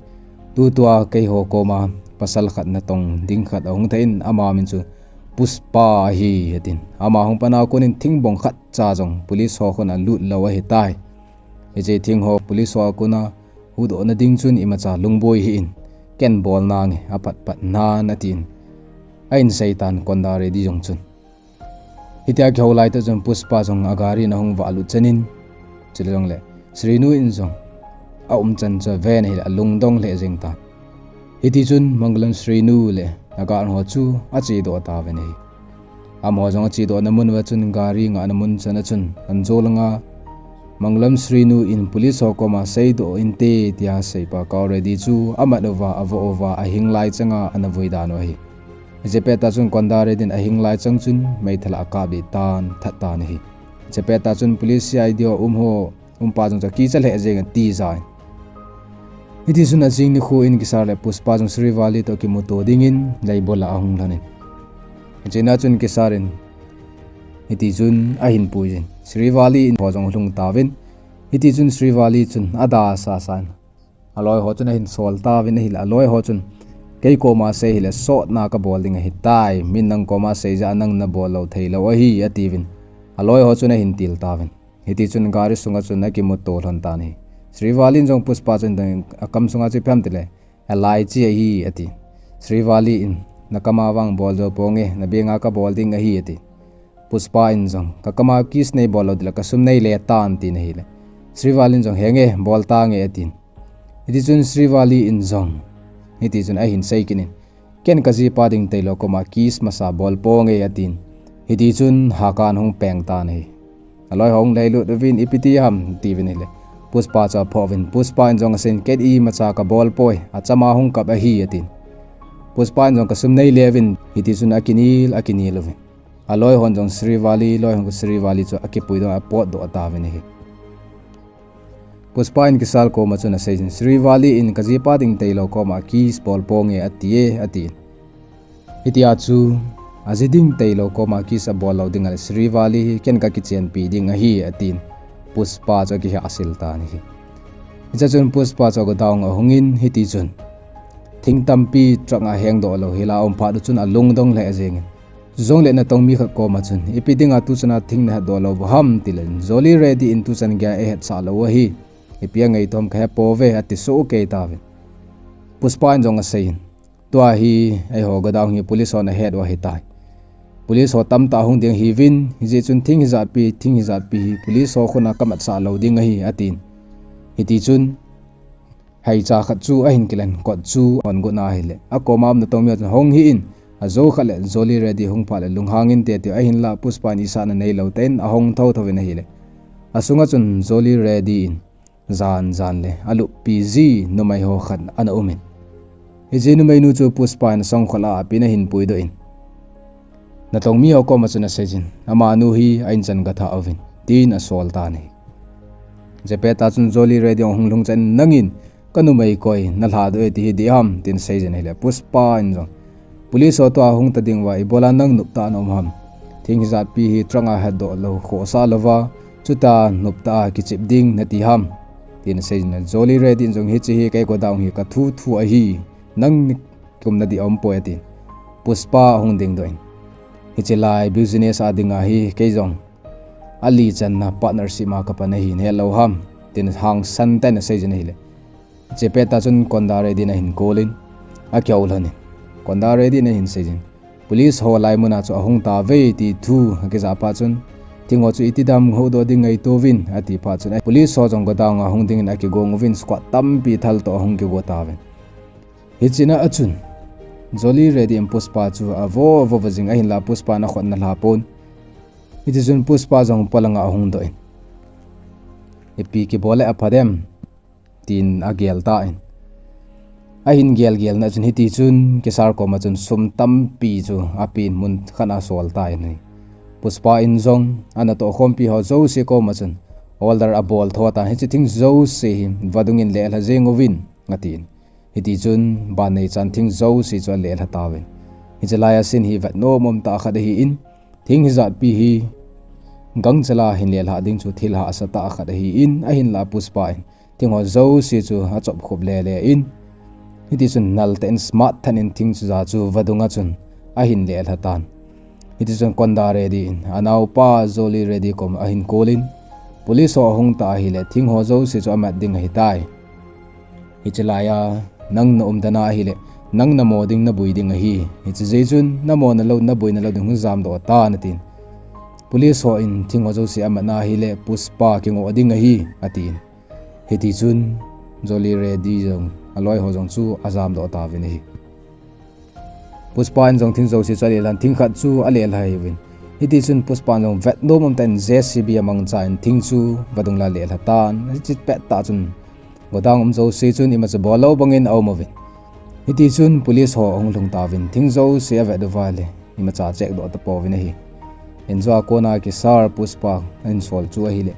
Tutua keiho koma pasal khat natong ding khat ahung thei in ama min chu Pushpa ahi atin. Ama hung pat a konin thing bong khat cha jong police ho kona lut lou ahitai. Hiche thing ho police ho a kona huhdoh na ding chun imacha lungboi hih in, ken bol nange aphat phat nan atin. Ahin seitan Konda Reddy jong chun. Hitia kihou laitah chun Pushpa jong agari in ahung valut chan in, chule jongle Srinu in jong aumchan chu aven ahile alungdong lheh jeng tan. Hitichun Mangalam Srinu le aguard ho chu achedoh tauvin ahi. Amaho jong achedohna mun uva chun gari ngahna mun chan a chun anjo langa Mangalam Srinu in police ho koma seidoh inte tia seipakao Reddy chu amat uva, avoh uva, ahing lai changa ana vui dan u ahi. Hiche pettah chun Konda Reddy in ahing lai chang chun meithal a akap deh tan, that tan ahi. Hiche pettah chun police C I D ho um ho, umpa jong chu akicha lheh jeng e tijat in. Hitichun ajing nikho in Kesar le Pushpa jong Srivalli toh kimuto dingin leibol a ahung lhon in. Hichena chun Kesar in hitichun ahin puijin, Srivalli in ho jong alhung tauvin. Hitichun Srivalli chun adasasa in aloi ho chun ahin sol tauvin ahile, aloi ho chun, kei koma sei hile sotna kabol ding ahitai, min nang koma sei jeh a nang nabol lou theilou ahi, atiuvin aloi ho chun ahin til tauvin. Hitichun gari sunga chun akimuto lhon tan ahi. Srivalli in jong Pushpa chun akam sunga chu ipi ham tile, L I G ahi, ati. Srivalli in, nakama vang bol jou ponge, nabenga kabol ding ahi, ati. Pushpa in jong, kakama kiss neibol lou ding le kasum neile tan, tin ahile, Srivalli in jong, henge, bol tange, atin. Hitichun Srivalli in jong hitichun ahin sei kit in, ken kajipa ding tailou koma kiss masa bol ponge, atin. Hitichun hakan hung peng tan ahi. Aloi ho hung leilut uvin, ipi ti ham, tiuvin ahile, Pushpa chu aphoh uvin, Pushpa in jong aseiyin, ken imacha kabol poi, achama hung kap ahi, atin. Pushpa in jong kasum neile uvin, hitichun akinel, akinel uvin. Aloi hon jong Srivalli, loi hon Srivalli chu akipuidoh, apotdoh tauvin ahi. Pushpa in Kesar koma chun aseijin, Srivalli in kajipa ding tailou koma kiss bol ponge atie, atin. Hitia chu aji ding tailou koma kiss abol lou ding ahile Srivalli hi ken kakichenpi ding ahi, atin. Pushpa chu akihahsel tan ahi. Hichea chun Pushpa chu agodown ahungin hitichun thing tampi truck a hengdoh lou hila aum phat uchun alungdong lheh jengin. Chujongle natong mi khat koma chun, ipi dinga tuchana thing nahetdoh lou u ham, tile, Jolly Reddy in tuchan geiya eihetsah lou u ahi. Ipi angaitom kahepouve, ati sohkei tauvin. Pushpa in jong aseiyin, tua hi eiho godown hi police hon ahet u ahitai. Police ho tamtah hung ding ahiuvin, hijeh chun thing hijatpi, thing hijatpi hi police ho khut a kametsah lou ding ahi, atin. Hitichun haicha khat chu ahin kilen, kot chu ahon got na ahile, akoma um natong mi ho chun hong hih in, ajou khat le Jolly Reddy hung phat le lunghang inte, atiuve, ahinla Pushpa in isahna neilou tah in ahong thotho uvin ahile, asunga chun Jolly Reddy in jan jan le aluppi ji numei ho khat ana umin, hiche numeinu chu Pushpa in asongkhol a apin ahin puidoh in, natong mi ho koma chun aseijin, amanu hi a-inchan gathah uvin, tin asol tan ahi. Hiche pettah chun Jolly Reddy ahung lhung chan in, nangin kanumei koi nalhadoh e ti hi dih ham, tin aseijin ahile, Pushpa in jong, police ho tua hung ta ding uva ibola nang noptah a naum ham? Thing hijatpi hi truck a hetdoh lou khohsah louva, chutia noptah a kichep ding nati ham, tin aseijin, Jolly Reddy in jong, hiche hi kei godown hi kathu thu ahi, nangni kiumna ding aumpoi, atin. Pushpa ahung dingdoh in, hiche lai business a dinga hi kei jong alichanna partnership a kapan ahi, nahet lou ham, tin hangsan tah in aseijin ahile, hiche pettah chun Konda Reddy in ahin call in, akihou lhon in, Konda Reddy in ahin seijin, police ho lai muna chu ahung tauve ti thu akijah phat chun, thing ho chu itidam houdoh ding ngaito uvin, ati phat chun, police ho jong godown a hung dingin akigong uvin, squad tampi thal toh ahung kigo tauvin. Hichena a chun Jolly Reddy in Pushpa chu avo avo jing, ahinla Pushpa in akhut ana lha pon. Hitichun Pushpa jong polanga ahung doh in, ipi kibol le apha dem, tin agel tan. Ahin gelgel na chun hitichun Kesar koma chun sum tampi chu apen mun khat a asol tan ahi. Pushpa in jong anatoh khompi ho jouse koma chun order abol tho tan, hiche thing jouse hi vadung in lelha jeng uvin, atin. Hitichun ban neichan thing jouse chu alelha tauvin. Hiche laia scene hi vetnom umtah khat ahin, thing hijatpi hi gangchela hin lelhah ding chu thil hahsatah khat ahin, ahinla Pushpa in thing ho jouse chu achop khup lele in, hitichun naltah in smart tah in thing chu ja chu vadunga chun ahin lelha tan. Hitichun Konda Reddy in anaopa Jolly Reddy koma ahin call in, police ho ahung ta ahile thing ho jouse chu amat ding ahitai. Hiche laia nang naumdan ahile nang namo ding naboi ding ahi. Hiche jeh chun namona lou naboina lou ding hung jamdoh tan, atin. Police ho in thing ho jouse amat na hile Pushpa kingoh ding ahi, atin. Hitichun Jolly Reddy jong aloi ho jong chu ajamdoh tauvin ahi. Pushpa in jong thing jouse chu alelhan, thing khat chu alelha uvin. Hitichun Pushpa in jong vetnom umtah in J C B amangchan thing chu vadung la lelha tan. Hiche pettah chun godown um jouse chun imacha bol lou bangin aum uvin. Hitichun police ho ahung lhung tauvin, thing jouse avet uva le imacha check doh tapouvin ahi. Injo a kona kisar Pushpa ahinsol chu ahile,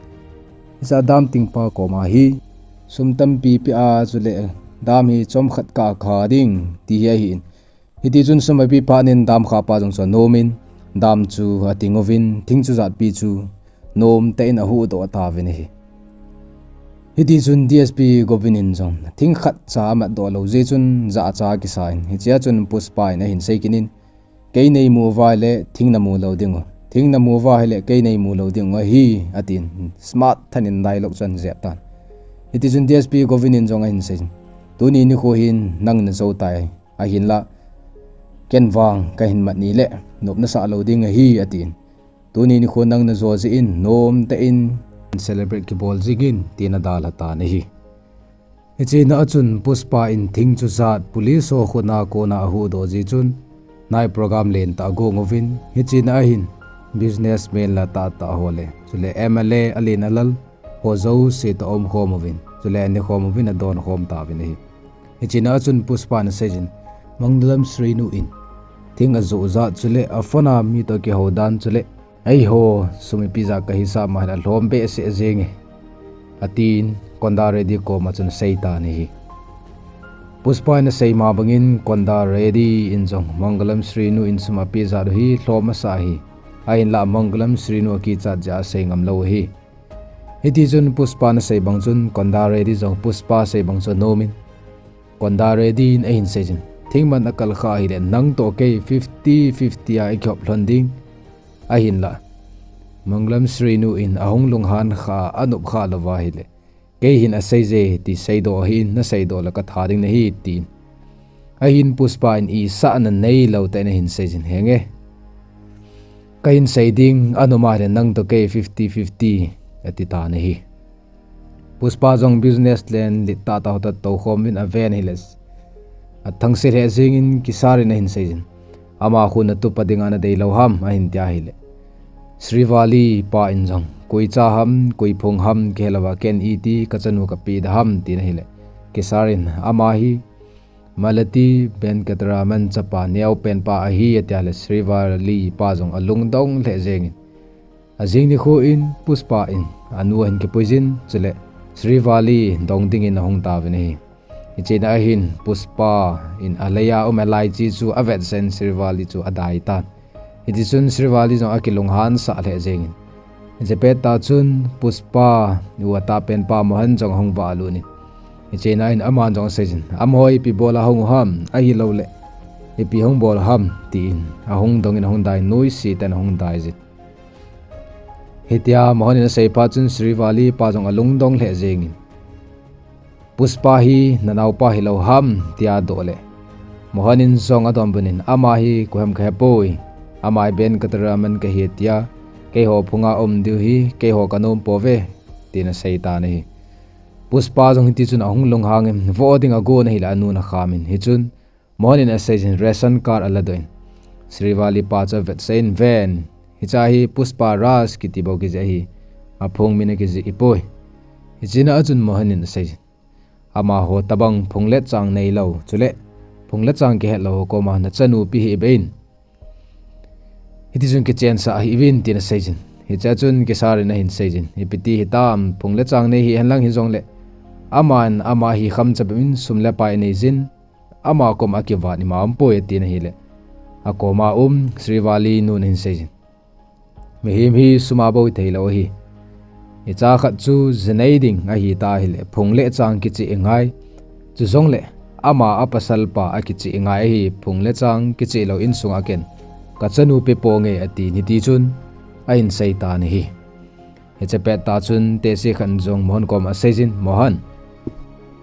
hiche dam tingpa koma hi sum tampi pea chule dam hi chomkhat kakha ding ti hi ahin. Hitichun sum ape phatnin dam khahpa jong chu anomin, dam chu ating uvin, thing chu jatpi chu nomtah in ahuhdoh tauvin ahi. Hitichun D S P Govind in jong thing khatcha amatdoh lou jeh chun jahcha akisa in, hichea chun Pushpa in ahin seikit in, kei neimu uva hile thing namu lou dingu, thing namu uva hile kei neimu lou dingu ahi, atin smart tah in dialogue chu ahin jep tan. Hitichun D S P Govind in jong ahin seiyin, tuni nikho hin nang najou tai, ahinla ken vang kahin mat nile nop nasah lou ding ahi, atin. Tuni nikho nang najo jeh in nomtah in celebrate kibol jingin, tin adalha tan ahi. Hichena a chun Pushpa in thing chu jat police ho khutna kona ahuhdoh jeh chun night program lentah agong uvin, hichena ahin businessman la tahtah ho le chule M L A alen alal ho jouse toh aumkhom uvin, chule anekhom uvin adonkhom tauvin ahi. Hichena a chun Pushpa in aseiyin, Mangalam Srinu in thing ajoh jat chule aphone a mi toh kihou dan chule eiho sum ipi ja kahisah ma hile alhom behseh jenge, atin Konda Reddy koma chun aseitan ahi. Pushpa in aseima bangin Konda Reddy in jong Mangalam Srinu in sum ape jat u hi lhom asah ahi. Ahinla Mangalam Srinu akichat jeh a asei ngam lou ahi. Hitichun Pushpa in asei bang chun Konda Reddy jong Pushpa sei bang chu anomin, Konda Reddy in ahin seiyin, thing man akalkhah ahile nang toh kei fifty fifty a ikihop lhon ding. Ahinla Mangalam Srinu in ahung lunghan khah a anop khah louva ahile kei hin aseije ti seidoh ahin, naseidoh le katha ding nahi, tin. Ahin Pushpa in isahna neilou tah in ahin seiyin, henge, kahin sei ding, anom ahile nang toh kei fifty fifty, atitan ahi. Pushpa jong businessman lit tahtah ho toh toukhom uvin aven ahile athangse lheh jengin Kesari in ahin seiyin, ama khu natupa dinga nadei lou ham, ahin tia ahile Srivalli pa in jong, koi cha ham, koi phung ham kihelouva ken iti kachanu kapeh da ham, tin ahile Kesari in, ama hi Mallati Venkataraman chapa neopenpa ahi, atia le Srivalli pa jong alungdong lheh jengin, ajing nikho in Pushpa in anu ahin kipuiyin, chule Srivalli dong dingin ahung tauvin ahi. Hichena ahin Pushpa in aleiya um elaichi chu avetsah in Srivalli chu adaitan. Hitichun Srivalli jong akilunghansah lheh jengin, hiche pettah chun Pushpa u atahpenpa Mohan jong ahung valut in, hichena in aman jong aseiyin, amaho ipi bol a ahung u ham, ahilouleh ipi hung bol ham, tin ahung dongin ahung dai, noise tah in ahung daiyin. Hitia Mohan in asei phat chun Srivalli pa jong alungdong lheh jengin, Pushpa hi nanaopa hilou ham, tia adoh le Mohan in jong adonbut in, ama hi koi ham kahepoi, ama hi Venkataraman kahi tia, keiho phunga um diu hi keiho kanom pouve, tin aseitan ahi. Pushpa jong hitichun ahung lunghangin, voh ding agon ahile anun akhamin, hichun Mohan in aseiyin ration card aladoh in, Srivalli pa chu avetsah in, ven, hiche hi Pushpa Raj kiti bou kijih ahi, aphung min akijih ipoi. Hichena a chun Mohan in aseiyin, amaho tobang phung le chang neilou, chule phung le chang kihetlou ho koma nachanupi hih beh in, hitichun kichensah hih uvin, tin aseiyin. Hichea chun Kesari in ahin seiyin, ipiti hitam, phung le chang nei hihen lang hijongle, aman ama hi khamcha bep in sum le pai aneiyin, ama koma kivat ima umpoi, atin ahile, akoma um Srivalli nun ahin seiyin, mihem hi sum a bou theilou ahi. Icha khat chu jinei ding ahita ahile phung le chang kicheh angai. Chujongle ama apasalpa akicheh angai ahi, phung le chang kicheh lou insunga ken kachanu peponge, atin hitichun ahin seitan ahi. Hiche pettah chun tehse khat in jong Mohan koma aseiyin, Mohan,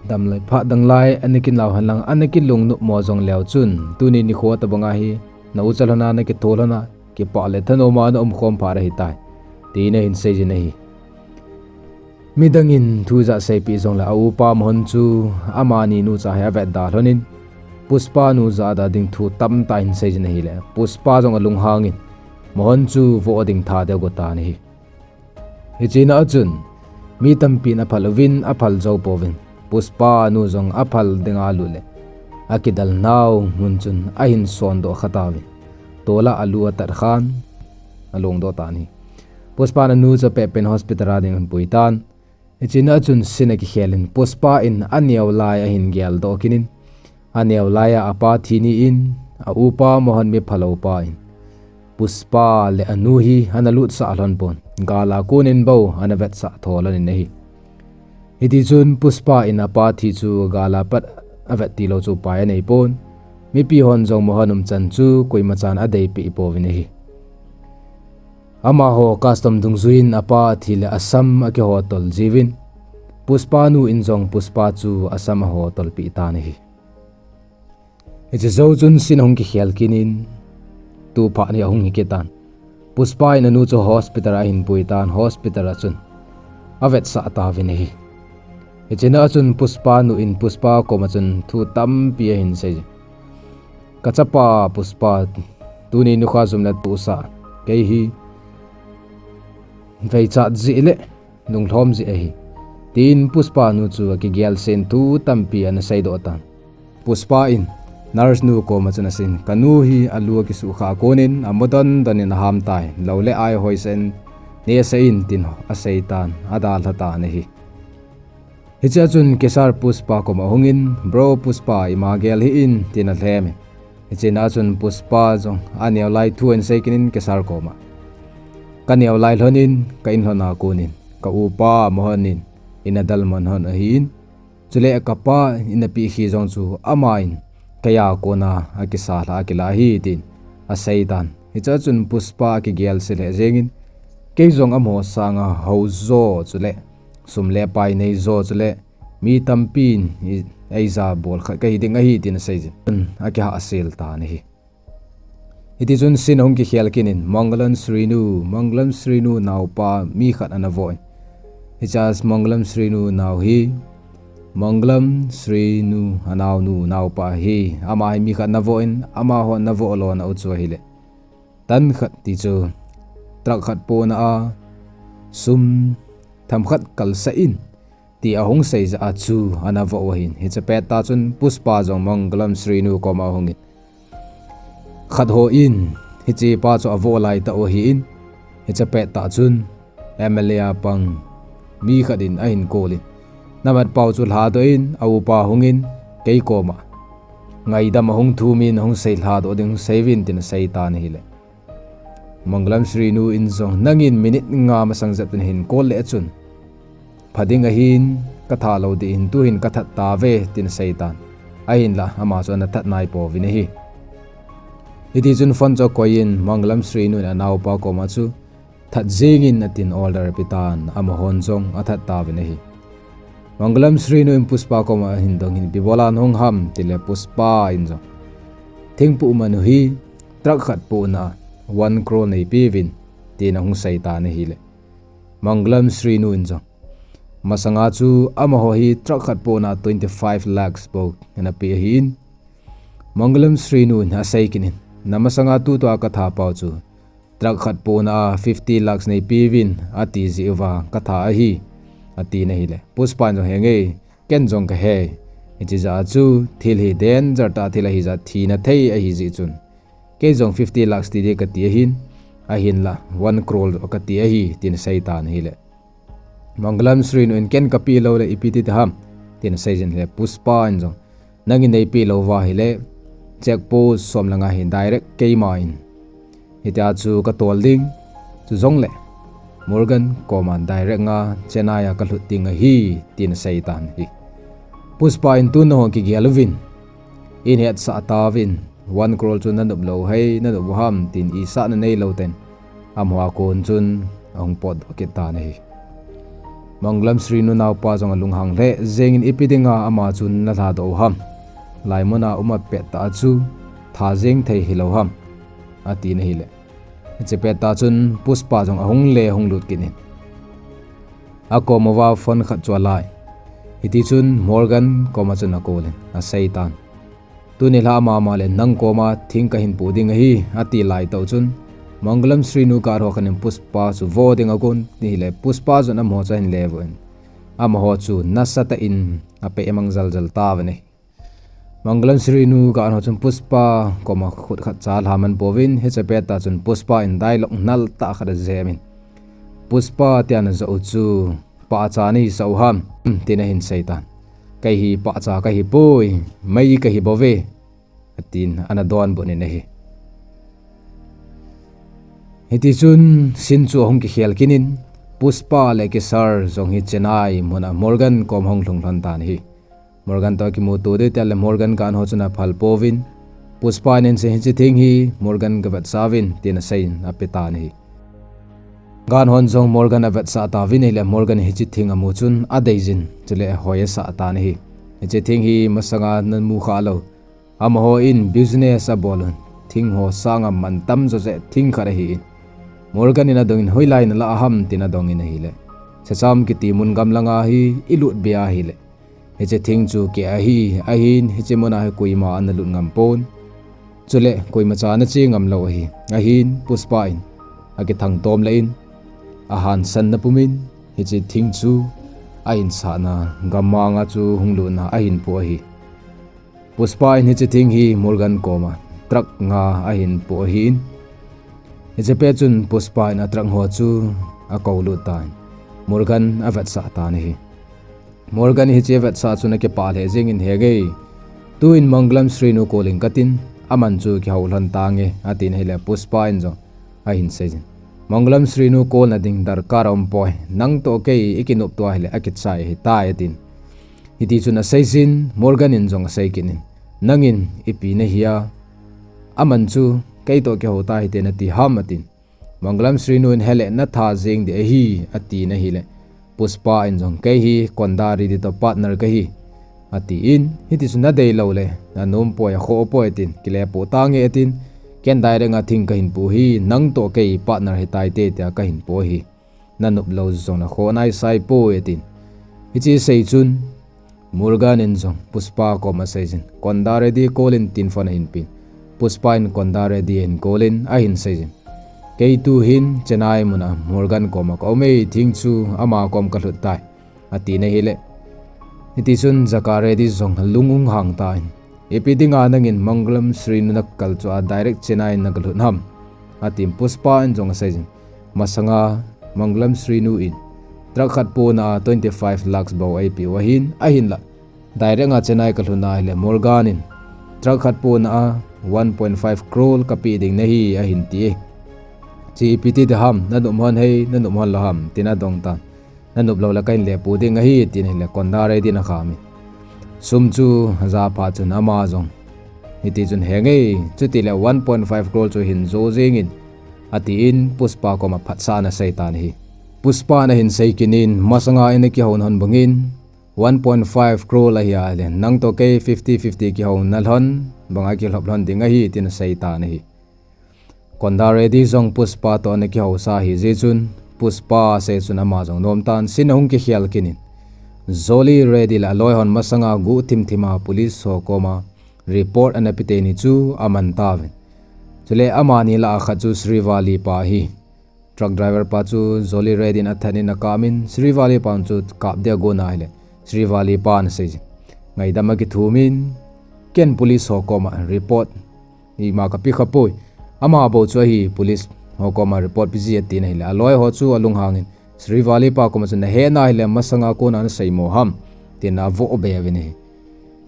damlai phat danglai ana kinlau henlang ana kilungnopmo jongleu chun, tuni nikho tobanga hi na ucha lhona nakitho lhona, kipah le thanom a na umkhom pha ahitai, tin ahin seijin ahi. Midang in thu ijat seipeh jongle a upa Mohon chu amani nucha hi avetda lhonin, Pushpa nu jahda ding thu tamtah ahin seijin ahile, Pushpa jong alunghangin, Mohon chu voh ding tha deu agot tan ahi. Hichena achun, mi tampin aphal uvin, aphal jou pouvin, Pushpa nu jong aphal dinga alut le, akidalnau mun chun ahin sondoh khatauvin, tola alu atat khan, alongdoh tan ahi. Pushpa in anu chu apetpen hospital a ding ahin puitan. Hichena achun scene akikhelin, Pushpa in aneo lai ahin geldoh kinin, aneo laiya apa thi ni in, a upa Mohon mi phalou pa in, Pushpa le anu hi ana lutsah lhon pon, gala konin bou ana vetsah tho lhonin ahi. Hitichun Pushpa in apa thi chu gala pat avet tilou chu upai anei pon, mipi hon jong Mohon umchan chu koimachan adeipeh pouvin ahi. Amaho custom dungjuiyin apa thi le asam akihotol jiuvin, Pushpa nu in jong Pushpa chu asam ahotolpeh tan ahi. Hiche jou chun scene ahung kikhel kinin, tu phat hi ahung hi kitan. Pushpa in anu chu hospital a ahin puitan, hospital a chun avetsah tauvin ahi. Hichena achun Pushpa nu in Pushpa koma chun thu tampi ahin seijin, Kachapa Pushpa, tuni nikho jum le tohsa kei hi veichat jeh le lunglhom jeh ahi, tin Pushpa nu chu akigelsah in thu tampi ana seidoh tan. Pushpa in nurse nu koma chun aseiyin, Kanu hi alu akisuhkhah konin amu dondon in aham tai, lou le ai hoisah in nehsah in, tin aseitan, adalha tan ahi. Hichea chun Kesar Pushpa koma ahungin, Bro Pushpa, ima gel hih in, tin alhemin. Hichena achun Pushpa jong aneo lai thu ahin sei kinin Kesar koma, Kaneo lai lhonin, ka in lhona konin ka upa Mohon in eina dalmon lhon ahin, chule kapa eina pehkhi jong chu amahin keia kona akisa lha akilah ahi, tin aseitan. Hichea chun Pushpa akigelse lheh jengin, Kei jong amaho sanga houjo chule sum le pai neijo chule mi tampin eija bol khat kahi ding ahi, tin aseijin, akihahsel tan ahi. Hitichun scene ahung kikhel kinin, Mangalam Srinu, Mangalam Srinu naopa mi khat ana voh in, hichea Mangalam Srinu nao hi, Mangalam Srinu anaonu naopa hi, ama hi mi khat ana voh in, amaho ana voh lona u chu ahile, tan khat ti chu truck khat pona a sum themkhat kalsah in, ti ahung seijeh a chu ana voh u ahin. Hiche pettah chun Pushpa jong Mangalam Srinu koma ahungin, Khat hon hichepa chu avoh laitah u ahin, hiche pettah chun M L A a pang mi khat in ahin kolin, Namatpau chu lhadoh in, a upa hungin, kei koma ngaidam ahung thumin, ahung sei lhadoh ding hung seiuvin, tin aseitan ahile, Mangalam Srinu in jong, Nangin minute nga masang jep in nahin kol le chun pha ding ahin, katha lou ding ahin, tuhin kathat tauve, tin aseitan. Ahinla ama chu ana that naipouvin ahi. Hitichun phone chu akoiyin, Mangalam Srinu in anaopa koma chu, That jengin, atin order apetan, amahon jong athat tauvin ahi. Mangalam Srinu in Pushpa koma ahin dongin, Ipi bola nahung ham, tile Pushpa in jong, Thingpoh manu hi truck khat pona a one crore neipeuvin, tin ahung seitan ahile, Mangalam Srinu in jong, Masanga chu amaho hi truck khat pona twenty five lakhs bou ana pe ahin, Mangalam Srinu in asei kinin, Na masanga tutua katha pau chu truck khat pona a fifty lakhs neipeuvin, ati jeh uva katha ahi, atin ahile, Pushpa in jong, Henge, ken jong kahe. Hiche jeh a chu thil hi danger tah thil ahijeh a thina thei ahijeh chun, kei jong fifty lakhs ti ding kati ahin, ahinla one crore kati ahi, tin aseitan ahile, Mangalam Srinu in, Ken kapeh loule ipi ti ding ham, tin aseijin ahile, Pushpa in jong, Nangin neipeh louva ahile, check post som le nga hi direct keima in hitia chu katol ding, chujongle Morgan koma direct nga Chennai a kalhut ding ahi, tin aseitan ahi. Pushpa in, Tun nahon kigel uvin, in hetsah tauvin, one crore chu nanop lou hei, nanop u ham, tin isahna neilou tah in, amaho a kon chun ahung potdoh kit tan ahi. Mangalam Srinu naopa jong alunghang lheh jengin, Ipi dinga ama chu nalhadoh u ham? Hilai muna um apettah chu tha jeng thei hilou ham? atin ahile, Hiche pet tah chun Pushpa jong ahung le hung lut kit in, akoma phone khat chu alai. Hiti chun Morgan koma chun akou in aseitan, "Tuni lha mama le nang koma thing kahin pu ding ahi," ati lai tah chun Mangalam Srinu guard ho khat in Pushpa chu vo ding agon ahile, Pushpa jong amaho chu ahin le vo in, amaho chu nasatah in apeh mang jaljal tauvin ahi. Mangalam Srinu guard ho chun Pushpa koma khut khat cha alha man pouvin, hiche pet tah chun Pushpa in dialogue nal tah khat ajep in, "Pushpa, tia najo u chu pahcha nahi sah u ham?" tin ahin seitan. "Kei hi pahcha kahi poi, mei kahi bouve," atin ana donbut in ahi. Hiti chun scene chu ahung kikhel kit in, Pushpa le Kesar jong hi Chennai muna Morgan koma hung lhung lhon tan ahi. Morgan toh kimuto diu tia le Morgan guard ho chun aphal pouvin, Pushpa in asei, "Hiche thing hi Morgan gavetsah uvin," tin asei in ape tan ahi. Guard hon jong Morgan avetsah tauvin ahile, Morgan in hiche thing amu chun adei jin, chule hoi asah tan ahi. "Hiche thing hi masanga namu kha lou, amaho in business abol un, thing ho sanga mantam jo jeh thing khat ahi in. Morgan in adong in hoilai nalah ham?" tin adong in ahile, "Sacham kiti mun gamlanga hi ilut be ahile, hiche thing chu kei ahi, ahin hiche muna hi koima ana lut ngam pon. Chule koimacha ana che ngam lou ahi. Ahin Pushpa in akithang tom le in, ahansan na pumin, hiche thing chu ahin sahna gammanga chu hung lutna ahin pu ahi." Pushpa in hiche thing hi Morgan koma truck nga ahin pu ahin, hiche pet chun Pushpa in a truck ho chu akou lut tan, Morgan avetsah tan ahi. Morgan in hiche avetsah chun akipah lheh jeng in, "Henge, tuin Mangalam Srinu call in katin, aman chu kihou lhon tange," atin ahile Pushpa in jong ahin sei jin, "Mangalam Srinu call na ding darkar aum poi, nang toh kei ikinop tua ahile akichai ahitai," atin. Hiti chun asei jin, Morgan in jong asei kit in, "Nangin ipi nahi a, aman chu kei toh kihou ta hite nati ham?" atin. Mangalam Srinu in, "Hele, natha jeng ding ahi," atin ahile, Pushpa in jong, "Kei hi Konda Reddy toh partner kahi," atin, "Hiti chun nadei lou le nanom poi, akhoh poi," atin, "Kile po tange," atin, "Ken direct a thing kahin pu hi, nang toh kei partner hitaite tia kahin pu hi. Nanop lou jong nakhoh naisai poi," atin. Hiche asei chun Morgan in jong Pushpa koma asei jin, "Konda Reddy call in," tin phone ahin pen. Pushpa in Konda Reddy ahin call in ahin sei jin, "Kei tuhin Chennai muna Morgan koma kaum e, thing chu ama kom kalhut tai," atin ahile, hiti chun Jaka Reddy jong alung ahung hang tan, "Ipi dinga nangin Mangalam Srinu nakal chu a direct Chennai nagalhut ham?" atin. Pushpa in jong asei jin, "Masanga Mangalam Srinu in truck khat pona a twenty five lakhs bou eipeh u ahin, ahinla direct a Chennai kalhutna ahile Morgan in truck khat pona a one point five crore kapeh ding nahi ahin ti e. Hiche ipi ti ding ham, nanop hon hei, nanop hon lou ham?" tin adong tan. "Nanop lou le kahin le pu ding ahi," tin ahile Konda Reddy in akham in, sum chu aja phat chun ama jong hiti chun, "Henge, chutile one point five crore chu hin jo jeng in," atin Pushpa koma phatsah ana sei tan ahi. Pushpa in ahin sei kit in, "Masanga ina kihou hon bangin one point five crore ahi ahile, nang toh kei fifty fifty kihou nalhon banga kilhop lhon ding ahi," tin asei tan ahi. Konda Reddy jong Pushpa toh ana kihousa ahi jeh chun, Pushpa asei chun ama jong nom tan, scene ahung kikhel kit in, Jolly Reddy le aloi hon masanga guh thim thim a police ho koma report ana pe teni chu aman tauvin. Chule amani lah a khat chu Srivalli pa ahi. Truck driver pa chu Jolly Reddy in athat in akap in, Srivalli pa chu kap dia agon ahile, Srivalli pa in asei jin, "Ngaidam a kithum in, ken police ho koma report ima kape kha poi. Ama bou chu ahi police ho koma report pe ji," atin ahile, aloi ho chu alunghang in, Srivalli pa koma chun, "Nahet na ahile masanga kona nasei mo ham?" tin avoh be uvin ahi.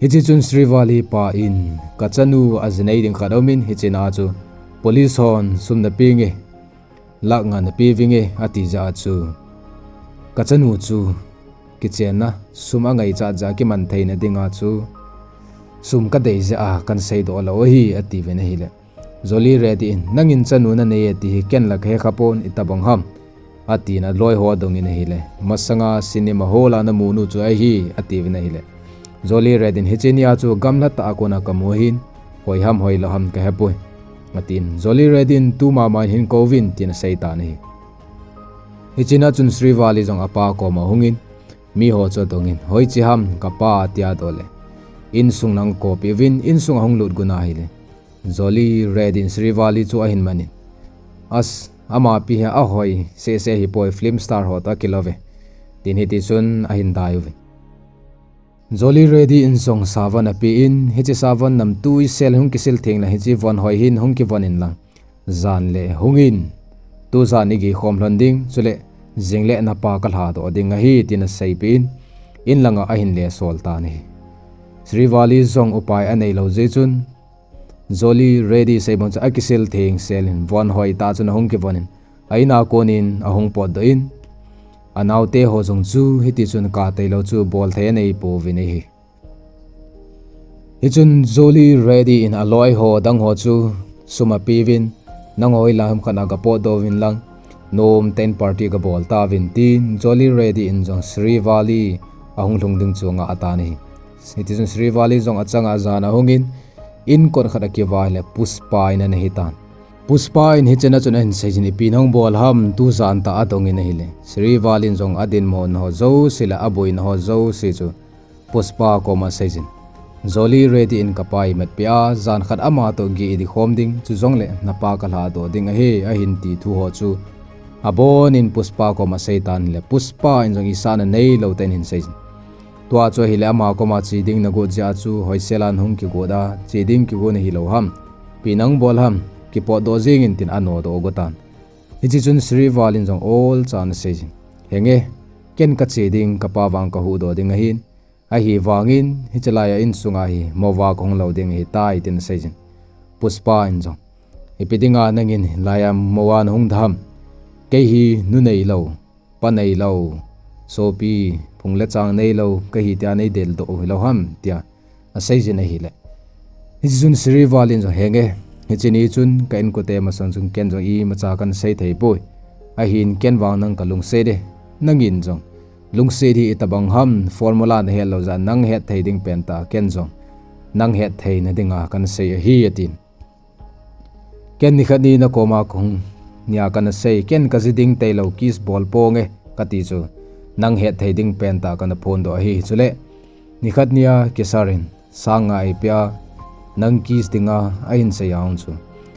Hiche chun Srivalli pa in, "Kachanu ajinei ding khat aum in, hiche na chu police hon sum napeh nge, lakh nga napeh vinge," ati jeh a chu, "Kachanu chu kichenna sum angaichat jeh a kiman theina dinga chu sum kadei jeh a kahin seidoh lou ahi," atiuvin ahile, Jolly Reddy in, "Nangin chanu nanei e ti hi ken la kahe kha pon, itobang ham?" atin aloi ho adong in ahile, masanga cinema hall a namu nu chu ahi, atiuvin ahile, Jolly Reddy in, "Hiche ni a chu gamla tah a kona kamu ahin, hoi ham hoilou ham kahe poi. atin. Jolly Reddy in, "Tumama in hin kouvin," tin asei tan ahi. Hichena chun Srivalli jong apa koma ahungin, miho chu adongin, "Hoiche ham kapa," ati adoh le, "Insung nang kopeh uvin, insung ahung lut gon ahile." Jolly Reddy in Srivalli chu ahin manin, "As, ama pi hi ahoi sese hipoi, film star ho toh akilouve," tin hiti chun ahin dai uvin. Jolly Reddy in jong savon apen, hiche savon namtui sel hung kisil theng le hiche von hoi hin hung kivon inlang, jan le hungin, "Tujan igei khom lhon ding, chule jing le napa kalhadoh ding ahi," tin aseipeh in, in langa ahin le sol tan ahi. Srivalli jong upai aneilou jeh chun, Jolly Reddy seibon chu akisil theng sel in von hoi tah chun ahung kivon in, a in a konin ahung potdoh in, anaote ho jong chu hiti chun kap tailou chu bol thei anei pouvin ahi. Hichun Jolly Reddy in aloi ho dang ho chu sum apeuvin, "Nangho hoilang ham khat a kapotdoh uvin lang, nomtah in party kabol tauvin," tin Jolly Reddy in jong Srivalli ahung lhung ding chu angah tan ahi. Hiti chun Srivalli jong achanga jan ahungin, in kot khat akivah le Pushpa in ana hitan. Pushpa in hichena chun ahin seijin, "Ipi nahung bol ham, tujan tah adongin ahile." Srivalli in jong adinmun ho jouse le aboina ho jouse chu Pushpa koma aseijin, "Jolly Reddy in kapa imatpeh a, jan khat ama toh gei idi khom ding, chujongle napa kalhadoh ding ahi," ahin ti thu ho chu abonin Pushpa koma asei tan le, Pushpa in jong isahna neilou tah in ahin seijin. Tua chu ahile ama koma che ding nagot jeh a chu hoisel a nahung kigot a, che ding kigot nahilou ham, ipi nahung bol ham, kipotdoh jengin tin anodoh got tan. Hiche chun Srivalli in jong olcha ana seijin, "Henge, ken kache ding, kapa vang kahuhdoh ding ahin, ahivangin hiche laiya insunga hi mouva kahung lou ding ahitai," tin aseijin. Pushpa in jong, "Ipi dinga nangin laiya mouva nahung da ham? Kei hi nu neilou, pa neilou, sopi, phung le chang neilou kahi tia neideldoh u hilou ham?" tia aseijin ahile, hiche chun Srivalli in jong, "Henge, hiche ni chun ka inkote masang chun ken jong imacha kana sei thei poi. Ahin ken vang nang kalungset e. Nangin jong lungset hi itobang ham, formula nahet lou jeh a nang hetthei ding pentah ken jong nang hetthei na dinga kana sei ahi," atin. "Ken nikhat ni nakoma kahung nia kana sei, ken kaji ding tailou, kiss bol ponge kati chu nang hetthei ding pentah kana phondoh ahi. Chule nikhat nia Kesar in sang nga eipea, nang kiss dinga ahin seiya chu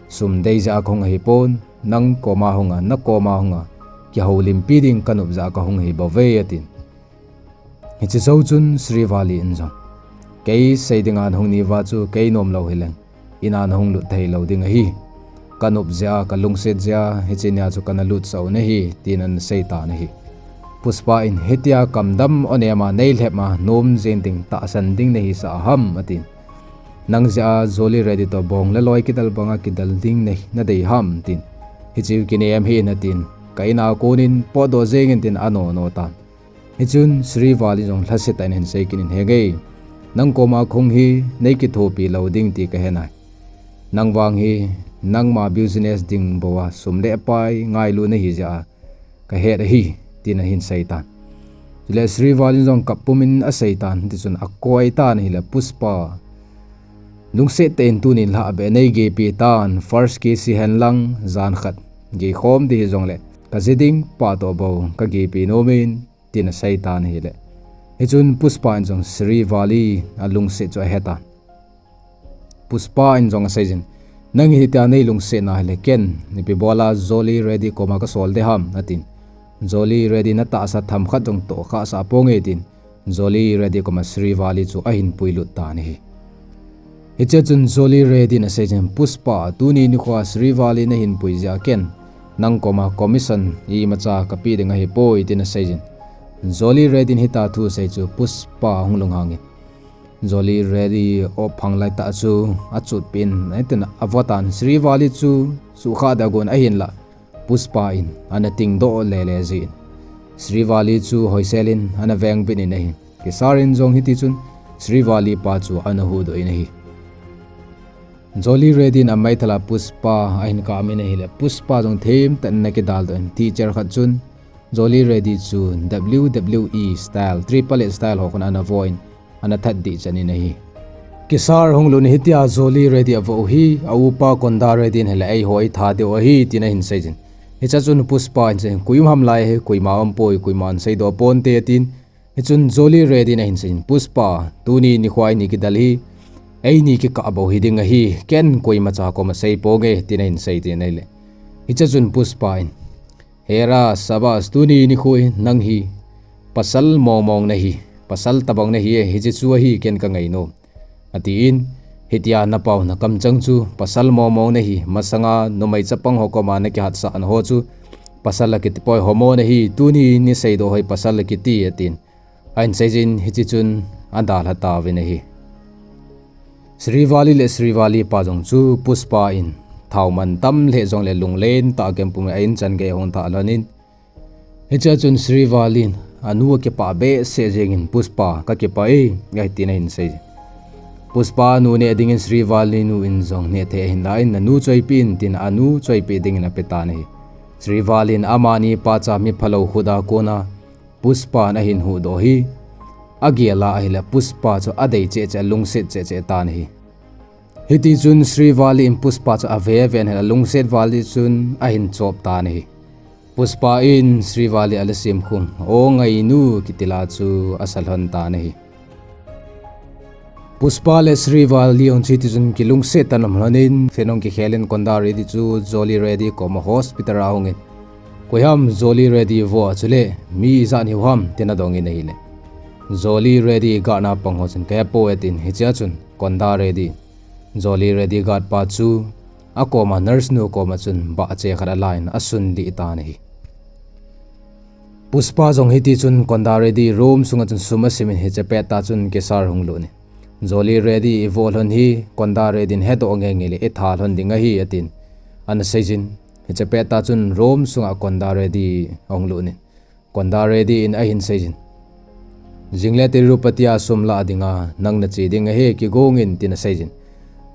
sum dei jeh a kahung ahipon, nang koma hunga, nakoma hunga kihoulimpi ding kanop jeh a kahung ahibouve," atin. Hiche jou chun Srivalli in jong, "Kei sei dinga nahung niuva chu kei nomlou hileng, ina nahung lut theilou ding ahi. Kanop jeh a, kalungset jeh a hiche nia chu kana lutsah u ahi," tin ana sei tan ahi. Pushpa in, "Hitia kamdam onema neilhep a nom jeng ding, tahsan ding nahisah ham?" atin. "Nang jeh a Jolly Reddy toh bong le loi kidel banga kidel ding nadei ham?" tin. "Hiche kinem hih in," atin. "Ka in a konin potdoh jengin," tin anono tan. Hichun Srivalli jong lhasetah in ahin seikit in, "Henge, nang koma kahung hi neikithopi lou ding ti kahe nai. Nang vang hi nangma business ding bou a sum le pai ngailu nahi jeh a kahet ahi," tin ahin sei tan. Chule Srivalli in jong kap pumin asei tan, hiti chun akoi tan ahile, "Pushpa, lungset tah in tunin lhahbeh neigeipeh tan, first kiss hihen lang, jan khat geikhom ding hijongle kaji ding pa toh bou kageipeh nomin," tin asei tan ahile, hichun Pushpa in jong Srivalli alungset chu ahe tan. Pushpa in jong aseijin, "Nang hitia neilungset na hile ken ipi bola Jolly Reddy koma kasol ding ham?" atin. "Jolly Reddy natahsa themkhat jong tohkhah sah ponge," tin Jolly Reddy koma Srivalli chu ahin puilut tan ahi. Hiche chun Jolly Reddy in aseijin, "Pushpa, tuni nikhoa Srivalli nahin pui jeh a ken nang koma commission imacha kapeh ding ahipoi," tin aseijin. Jolly Reddy in hitia thu asei chu Pushpa ahung lunghangin, Jolly Reddy ophang laitah chu achutpeh in, hitin avotan, Srivalli chu suhkhah ding agon ahinlah, Pushpa in ana tingdoh lele jin, Srivalli chu hoisel in ana vengbit in ahi. Kesar in jong hiti chun Srivalli pa chu ana huhdoh in ahi. Jolly Reddy in ameithal a Pushpa ahin kap in ahile, Pushpa jong themtah in ana kidaldoh in, teacher khat chun Jolly Reddy chu W W E style, Triple H style ho khun ana vo in, ana thatdih chan in ahi. Kesar hung lut in hitia Jolly Reddy avoh u hi, a upa Konda Reddy in ahile eiho eitha diu ahi, tin ahin seijin. Hichea chun Pushpa in asei, koi um ham lai hi, koima umpoi, koiman seidoh ponte, tin. Hichun Jolly Reddy in ahin seijin, Pushpa, tuni nikho a eini kidel hi, eini kikah bou hiding ahi, ken koimacha koma seiponge, tin ahin seijin ahile. Hichea chun Pushpa in, Hera, sabas, tuni nikho hi nang hi pasal mongmong nahi, pasal tabang nahi e, hiche chu ahi ken kangainom, atin. Hitia napao nakamchang chu pasal mongmong nahi, masanga numei chapang ho koma nakihatsahna ho chu pasal akitipoi, homo nahi, tuni naseidoh ho hi pasal akiti, atin. Ahin seijin, hiche chun adalha tauvin ahi. Srivalli le Srivalli pa jong chu Pushpa in thao mantam lheh jongle lunglen tah a kempum in a-in chan gei ahung thah lhonin. Hichea chun Srivalli in anu akipah behseh jengin, Pushpa, kakipah e, ahi, tin ahin sei. Pushpa nu neh dingin Srivalli nu in jong neh thei ahin lah in, nanu choipeh in, tin anu choipeh dingin apetan ahi. Srivalli in amani pacha miphalou khut a kona Pushpa in ahin huhdoh hi, agel a ahile Pushpa chu adei cheh cheh, alungset cheh cheh tan ahi. Hitichun Srivalli in Pushpa chu ave ven ahile alungset val chun ahin chop tan ahi. Pushpa in Srivalli ala simkhum, O ngainu, kiti la chu asa lhon tan ahi. Pushpa le Srivalli jong chu hitichun kilungset tah in aum lhonin, phenong kikhelin Konda Reddy chu Jolly Reddy koma hospital a ahungin, Koiham Jolly Reddy vo a chule mi ijat hiu ham, tin adongin ahile, Jolly Reddy guard a pang ho chun, Kahepoi, atin. Hichea chun Konda Reddy, Jolly Reddy guard pa chu akoma nurse nu koma chun bahche khat alan asunlih tan ahi. Pushpa jong hitichun Konda Reddy room sunga chun sum asimin hiche pettah chun Kesar hung lut in, Jolly Reddy ivo lhon hi Konda Reddy in hedoh ngeingei le itha lhon ding ahi, atin. Ana seijin, hiche pettah chun room sunga Konda Reddy ahung lut in, Konda Reddy in ahin seijin, Jingle Tirupati a sum lah dinga nang nache ding ahi, kigongin, tin aseijin.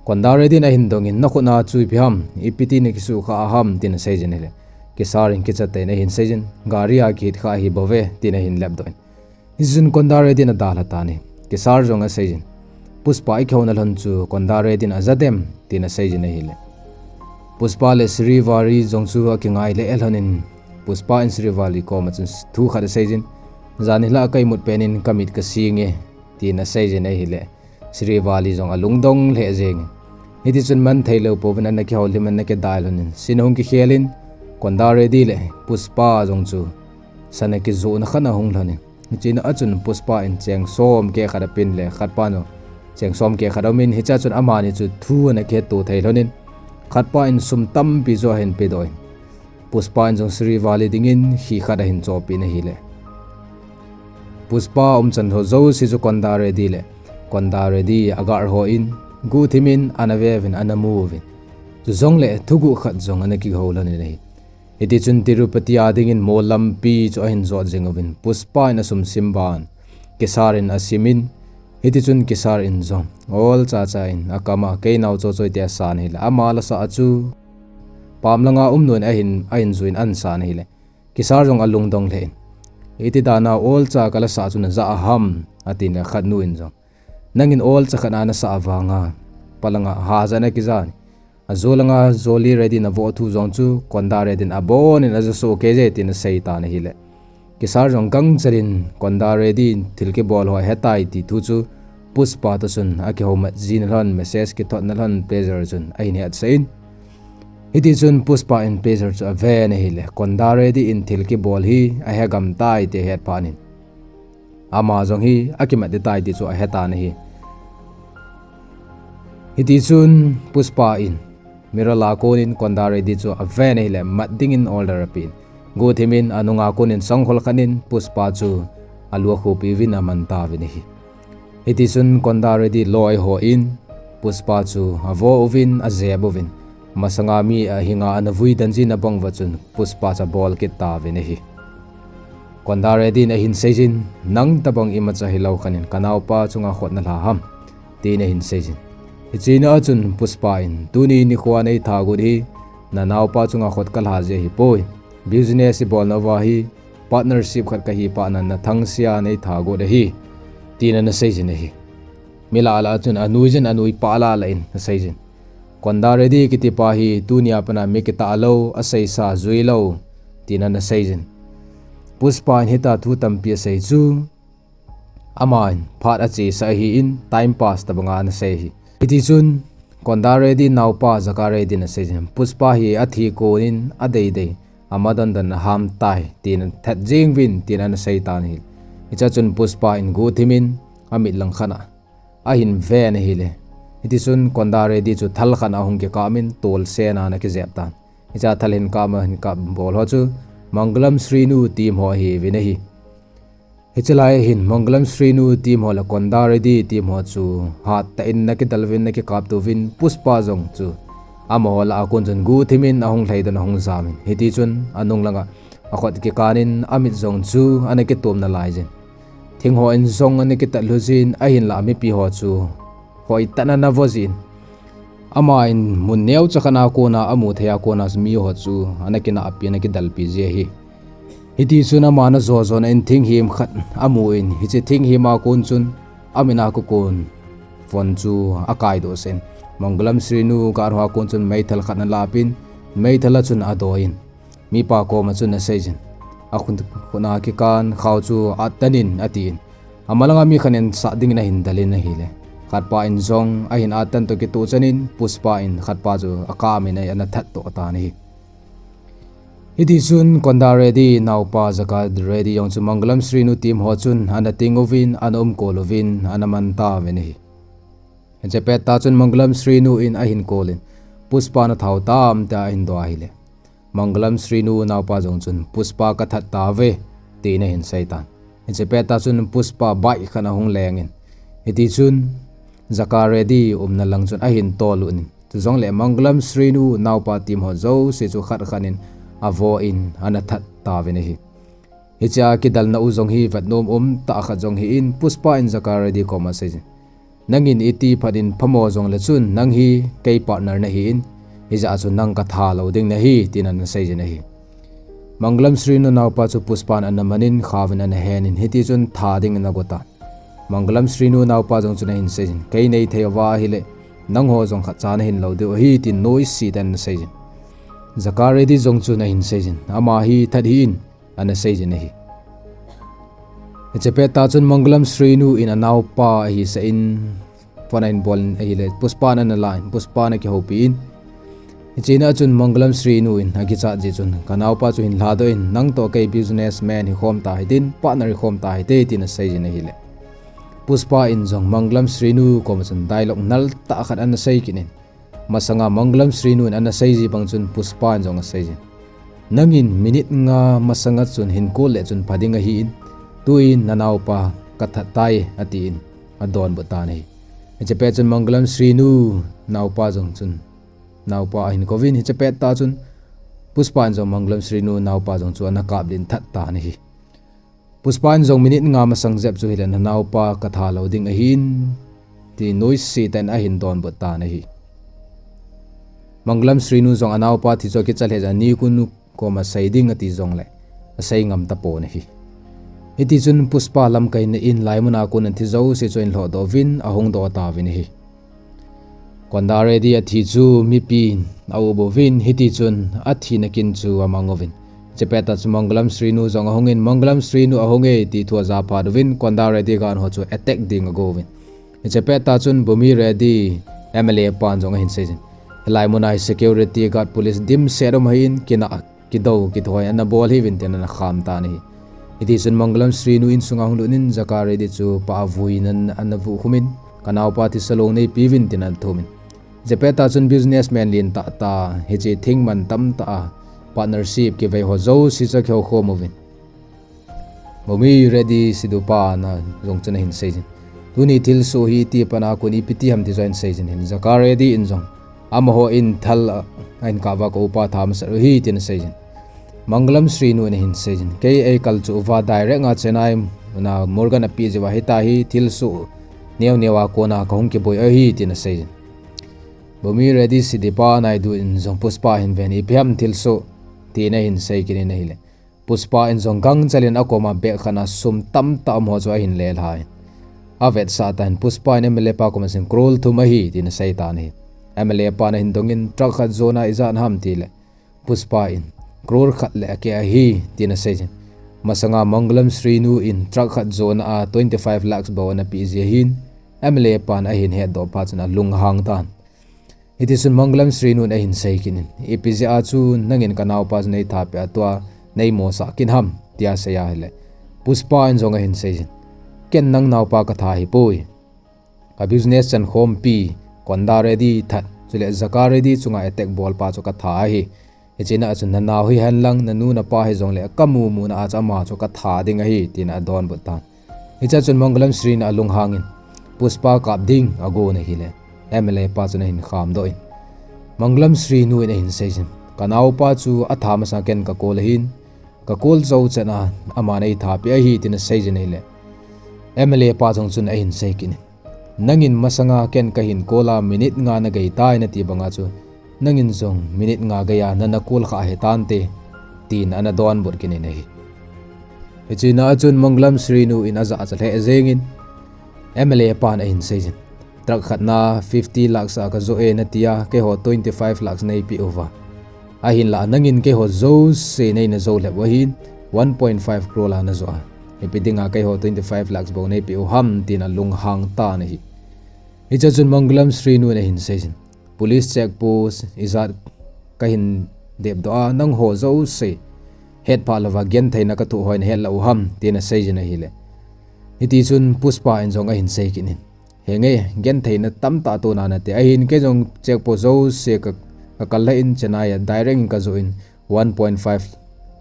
Konda Reddy in ahin dongin, Nakhut a chu ipi ham, ipi ti nakisukha ham, tin aseijin ahile, Kesar in kichatah in ahin seijin, Gari a kihit kha ahibouve, tin ahin lepdoh in. Hichun Konda Reddy in adalha tan ahi. Kesar jong aseijin, Pushpa ikihouna lhon chu Konda Reddy in aja dem, tin aseijin ahile, Pushpa le Srivalli jong chu akingai lheh lhonin, Pushpa in Srivalli koma chun thu khat aseijin, Jan nilhah ka imut penin kamit kasinge, tin aseijin ahile, Srivalli jong alungdong lheh jengin, Hitichun man theilou pouvin ana kihoulim, ana kidai lhonin, scene ahung kikhelin, Konda Reddy le Pushpa jong chu sana kijohna khat ahung lhonin, hichea chun Pushpa in cheng som keh khat apen le khatpa jong cheng som keh khat aumin, hichea chun amani chu thu ana kihetto thei lhonin, khatpa in sum tampi chu ahin pedoh in, Pushpa in jong Srivalli dingin khi khat ahin chohpeh in ahile, Pushpa umchan ho jouse chu Konda Reddy le Konda Reddy a guard hon guhthimin ana veuvin, ana mu uvin, chujongle thuguh khat jong ana kihou lhonin ahi. Hitichun Tirupati a dingin mol lampi chu ahin jot jing uvin, Pushpa in asum sim ban Kesar in asimin, hitichun Kesar in jong olchacha in akama keinao chochoi te asan ahile, ama lasah a chu pam langa umnu in ahin, ahin juiyin ahin san ahile, Kesar jong alungdong lheh in, Iti dana olcha kalasah chu najah ham, atin le khatnu in jong, Nangin olcha khat a nasah vanga palanga haja nakija in, ajo langa Jolly Reddy navoh thu jong chu Konda Reddy in abonin aja sohkei je, tin aseitan ahile, Kesar jong gangchel in Konda Reddy in thil kibol ho ahetai ti thu chu Pushpa toh chun akihoumat jina lhon, message kithotna lhon pager chun ahin hetsah in, hitichun Pushpa in pager chu aven ahile, Konda Reddy in thil kibol hi ahegam tai ti ahet phatnin, ama jong hi akimat ding tai ti chu ahetan ahi. Hitichun Pushpa in mirror a konin Konda Reddy chu aven ahile mat dingin order apen, guhthimin anunga konin sangkhol khat in Pushpa chu alu akhupi uvin aman tauvin ahi. Hitichun Konda Reddy loi hon Pushpa chu avo uvin, ajep uvin, masanga mi ahinga ana vui dan jina bang uva chun Pushpa chu abol kit tauvin ahi. Konda Reddy in ahin seijin, Nang tobang imacha hilou khat in kanaopa chunga khut nalha ham, tin ahin seijin. Hichea chun Pushpa in, Tuni nikho a neitha got hi nanaopa chunga khut kalha ji ahipoi. Business ibolnauva hi partnership khat kahi phatnin nathangse a neitha got ahi, tin ana seijin ahi. Mila la chun anui jin, anui pa la la in asei jin. Konda Reddy kiti pa hi tunia pana mi kitah lou, aseisa jui lou, tin ana sei jin. Pushpa in hitia thu tampi asei chu, aman phat achesa ahin, time pass tabanga ana sei hi. Hiti chun, Konda Reddy naopa Jaka Reddy in asei jin. Pushpa hi athi konin, adei dei, ama don don aham tai, tin athat jing uvin, tin ana sei tan ahi. Hichea chun Pushpa in guhthim in, amit lang khat a ahin ven ahile. Hiti chun Konda Reddy chu thal khat a ahung kikap in tolsen a ana kijep tan. Hichea thal hin kap a hin kap bol ho chu Mangalam Srinu team ho ahiuvin ahi. Hiche lai hin Mangalam Srinu team ho le Konda Reddy team ho chu hattah in ana kidel uvin ana kikap to uvin Pushpa jong chu amaho lah a kon chun guhthim in ahung lhai doh in ahung jam in. Hiti chun anung langa akhut kikan in amit jong chu ana kitom nalai jin. Thing ho in jong ana kitat lhu jin ahinlah mipi ho chu hoitah in ana vo jin. Aman mun neocha khat a kona amu thei a kona miho chu ana kinahpi ana kidalpi ji ahi. Hiti chun ama ana jo jo na in thinghim khat amun hiche thinghim a kon chun amit a kon phone chu akai doh sen. Mangalam Srinu guard ho a kon chun meithal khat ana lap in meithal a chun adoi in. Mipa koma chun asei jin. Akhut, khut a kikan khao chu atan in atin. Ama langa mi khat in sah dingin ahin del in ahile. Khatpa in jong ahin atan to kitoh chan in Pushpa in khatpa chu akam in ana that to tan ahi. Hiti chun Konda Reddy naopa Jaka Reddy jong chu Mangalam Srinu team ho chun ana ting uvin, ana umkol uvin, ana man tauvin ahi. Hiche pettah chun Mangalam Srinu in ahin kol in Pushpa ana thao tam tia ahin doh ahile. Mangalam Srinu naopa jong chun Pushpa kathat tauve, tin ahin sei tan. Hiche pettah chun Pushpa bike khat ahung leng in. Hiti chun Jaka Reddy umna lang chun ahin tol un in. Chujongle Mangalam Srinu naopa team ho jouse chu khat khat in avo in ana that tauvin ahi. Hichea kidel nau jong hi vetnom um tah khat jong ahin Pushpa in Jaka Reddy koma asei jin. Nangin iti phat in phamo jongle chun nang hi kei partner nahin, hijeh a chun nang katha lou ding nahi, tin ana sei jin ahi. Mangalam Srinu naopa chu Pushpa in ana man in khaovin ana hen in hiti chun that dingin ago tan. Mangalam Srinu naopa jong chun ahin sei jin. Kei nei thei uva ahile, nangho jong khatcha nahin lou diu ahi, tin noise tah in ana sei jin. Jaka Reddy jong chun ahin sei jin. Ama hi that hih in, ana sei jin ahi. Hiche pettah chun Mangalam Srinu in anaopa ahi sah in phone ahin bol in ahile Pushpa in ana la in Pushpa in akihoupi in. Hiche a chun Mangalam Srinu in akichat jeh chun kanaopa chu hin lhadoh in nang toh kei businessman hikhom ta hitin partner hikhom ta hite tin asei jin ahile. Pushpa in jong Mangalam Srinu koma chun dialogue nal tah khat ana sei kit in. Masanga Mangalam Srinu in ana sei ji bang chun Pushpa in jong asei jin. Nangin minute nga masanga chun hin kol le chun pha ding ahin. Tuin nanaopa kathat tai atin adonbut tan ahi. Hiche pet chun Mangalam Srinu naopa jong chun. Naopa ahin kouvin hiche pettah chun Pushpa in jong Mangalam Srinu naopa jong chu ana kap lin that tan ahi. Pushpa in jong minute nga masang jep chu hile nanaopa katha lou ding ahin, ti noise tah in ahin donbut tan ahi. Mangalam Srinu jong anaopa thi chu akicha lheh jeh a nikho nu koma sei ding ati jongle, asei ngam tapon ahi. Hiti chun Pushpa lamkaina in laimun a kon athi jouse chu ahin lhohdoh uvin, ahung doh tauvin ahi. Konda Reddy athi chu mipi in aum uvin, hiti chun athina kin chu amang uvin. Hiche pettah chu Mangalam Srinu jong ahungin, Mangalam Srinu ahunge ti thu aja phat uvin, Konda Reddy gang ho chu attack ding agouvin. Hiche pettah chun Bhumi Reddy M L A pan jong ahin sei jin. Hilai muna hi security guard police dimset um ahin, kinah kidou, kithoi ana bol ahiuvin tin ana kham tan ahi. Hiti chun Mangalam Srinu insunga hung lut in Jaka Reddy chu pa avui nan ana vuh khum in, kanaopa thisa long neipeuvin tin ana thum in. Hiche pettah chun businessman lentah tah, hiche thingman tamtah a partnership kivei ho jouse chu akihoukhom uvin. Bhumi Reddy Sidhu pan jong chun ahin sei jin. Tuni thilsoh hi iti pana kon ipi ti ham ti chu ahin sei jin hin. Jaka Reddy in jong. Amaho in thal a, ahin kap uva ka upa tha masat u ahi tin asei jin. Mangalam Srinu in ahin sei jin. Kei eikal chu uva direct nga Chennai, una Morgan api jiuva hita hi thilsoh neo neo a kona kahung kiboi ahi tin asei jin. Bhumi Reddy Sidhu pan Naidu in jong Pushpa hin ven ipi ham thilsoh tin ahin sei kit in ahile. Pushpa in jong gangchel in akoma bag khat a sum tamtah um ho chu ahin lelha in. Avetsah tan, Pushpa in M L A pa koma chun crore thum ahi, tin asei tan ahi. M L A pan ahin dongin, truck khat jona ijat ham tile, Pushpa in, crore khat le akeh ahi, tin asei jin. Masanga Mangalam Srinu in truck khat jona a twenty-five lakhs bou ana pe jia hin, M L A pan ahin hetdoh phat chun alunghang tan. Hitichun Mangalam Srinu in ahin sei kit in, ipi jeh a chu nangin kanaopa chu neitha peh a tua neimosah kit ham, tia asei ahile, Pushpa in jong ahin sei jin, ken nang naopa katha ahipoi. Ka business chankhompi, Konda Reddy that, chule Jaka Reddy chunga attack bolpa chu katha ahi. Hichena chun nanao hihen lang, nanu napa hijongle kamu muna a chu ama chu katha ding ahi, tin adonbut tan. Hichea chun Mangalam Srinu alunghangin, Pushpa kap ding agon ahile, M L A pa chun ahin khamdoh in, Mangalam Srinu in ahin sei jin, kanaopa chu atha masang ken kakol ahin, kakol jou chan a aman eitha peh ahi, tin asei jin ahile, M L A pa jong chun ahin sei kit in, nangin masanga ken kahin kol a minute nga nagei tai nati banga chu, nangin jong minute nga geiya nana kol kha hitante, tin ana donbut kit in ahi. Hichena chun Mangalam Srinu in ajahcha lheh jengin, M L A pan ahin sei jin, truck khatna fifty lakhs a kajoh e natia, keiho twenty-five lakhs neipeh uva, ahinla nangin keiho jouse neina jou lhep u ahin, one point five crore a najoh a, ipi dinga keiho twenty-five lakhs bou neipeh u ham, tin alunghang tan ahi. Hichea chun Mangalam Srinu in ahin sei jin, police check post ijat kahin depdoh a, nangho jouse hetphah louva gentheina kathoh hoi nahet lou u ham, tin asei jin ahile, hitichun Pushpa in jong ahin sei kit in, henge, gentheina tamtah toh nanate, ahin kei jong check post jouse ka, kakal lheh in Chennai a direct in kajoh in, one point five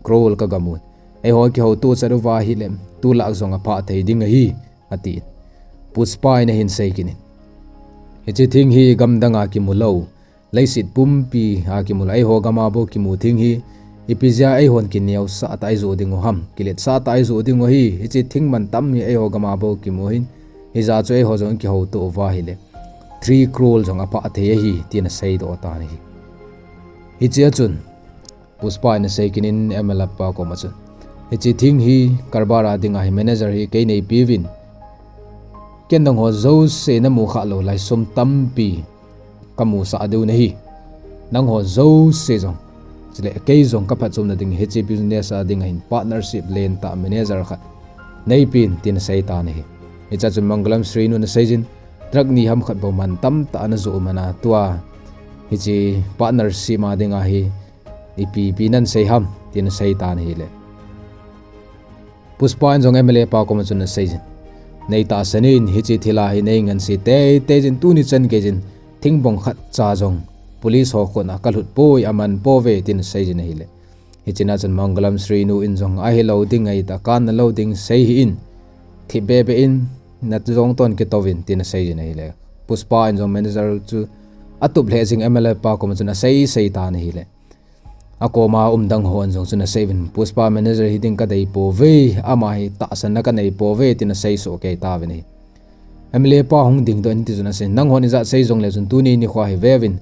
crore kagamun, eiho kihouto chat uva ahile, two lakh jong aphah thei ding ahi, atin, Pushpa in ahin sei kit in, hiche thing hi gamdanga kimu lou, leiset pumpi a kimu lou, eiho gama bou kimu thing hi, ipi jeh a eihon kineosah tah a ijoh dingu ham, kiletsah tah a ijoh dingu ahi, hiche thing mantam hi eiho gama bou kimu ahin, hijeh chun eiho jong kihouto uva ahile, three crore jong aphah thei ahi, tin aseidoh tan ahi. Hichea chun Pushpa in asei kit in M L A pa koma chun, hiche thing hi karbar a dinga hi manager hi kei neipeuvin, ken nangho jouse namu khah lou lai sum tampi kamusah diu nahi, nangho jouse jong, chule kei jong kaphatchomna ding hiche business a dinga hin partnership lentah manager khat neipen, tin asei tan ahi. Hichea chun Mangalam Srinu in asei jin, truck ni ham khat bou mantam tah a najoh u mana tua hiche partnership a dinga hi ipi ipi nan sei ham, tin asei tan ahile, Pushpa in jong M L A pa koma chun asei jin, neitahsan in, hiche thil a hi neingansei teitei jin, tuni chan gei jin thingbong khatcha jong police ho khut a kalut poi, aman pouve, tin asei jin ahile, hichena chun Mangalam Srinu in jong, ahilou ding ahitah, kanna lou ding sei hih in, thipbeh beh in, najong toh kitouvin, tin asei jin ahile, Pushpa in jong manager chu atup lheh jengin M L A pa koma chun asei sei tan ahile, akoma um dang hon jong chun asei uvin, Pushpa manager hiding kadeipouve, ama hi tahsanna kaneipouve, tin asei soh kei tauvin ahi. M L A pa hung dingdoh in hitichun asei, nanghon ijat sei jongle chun tuni nikho hi veuvin,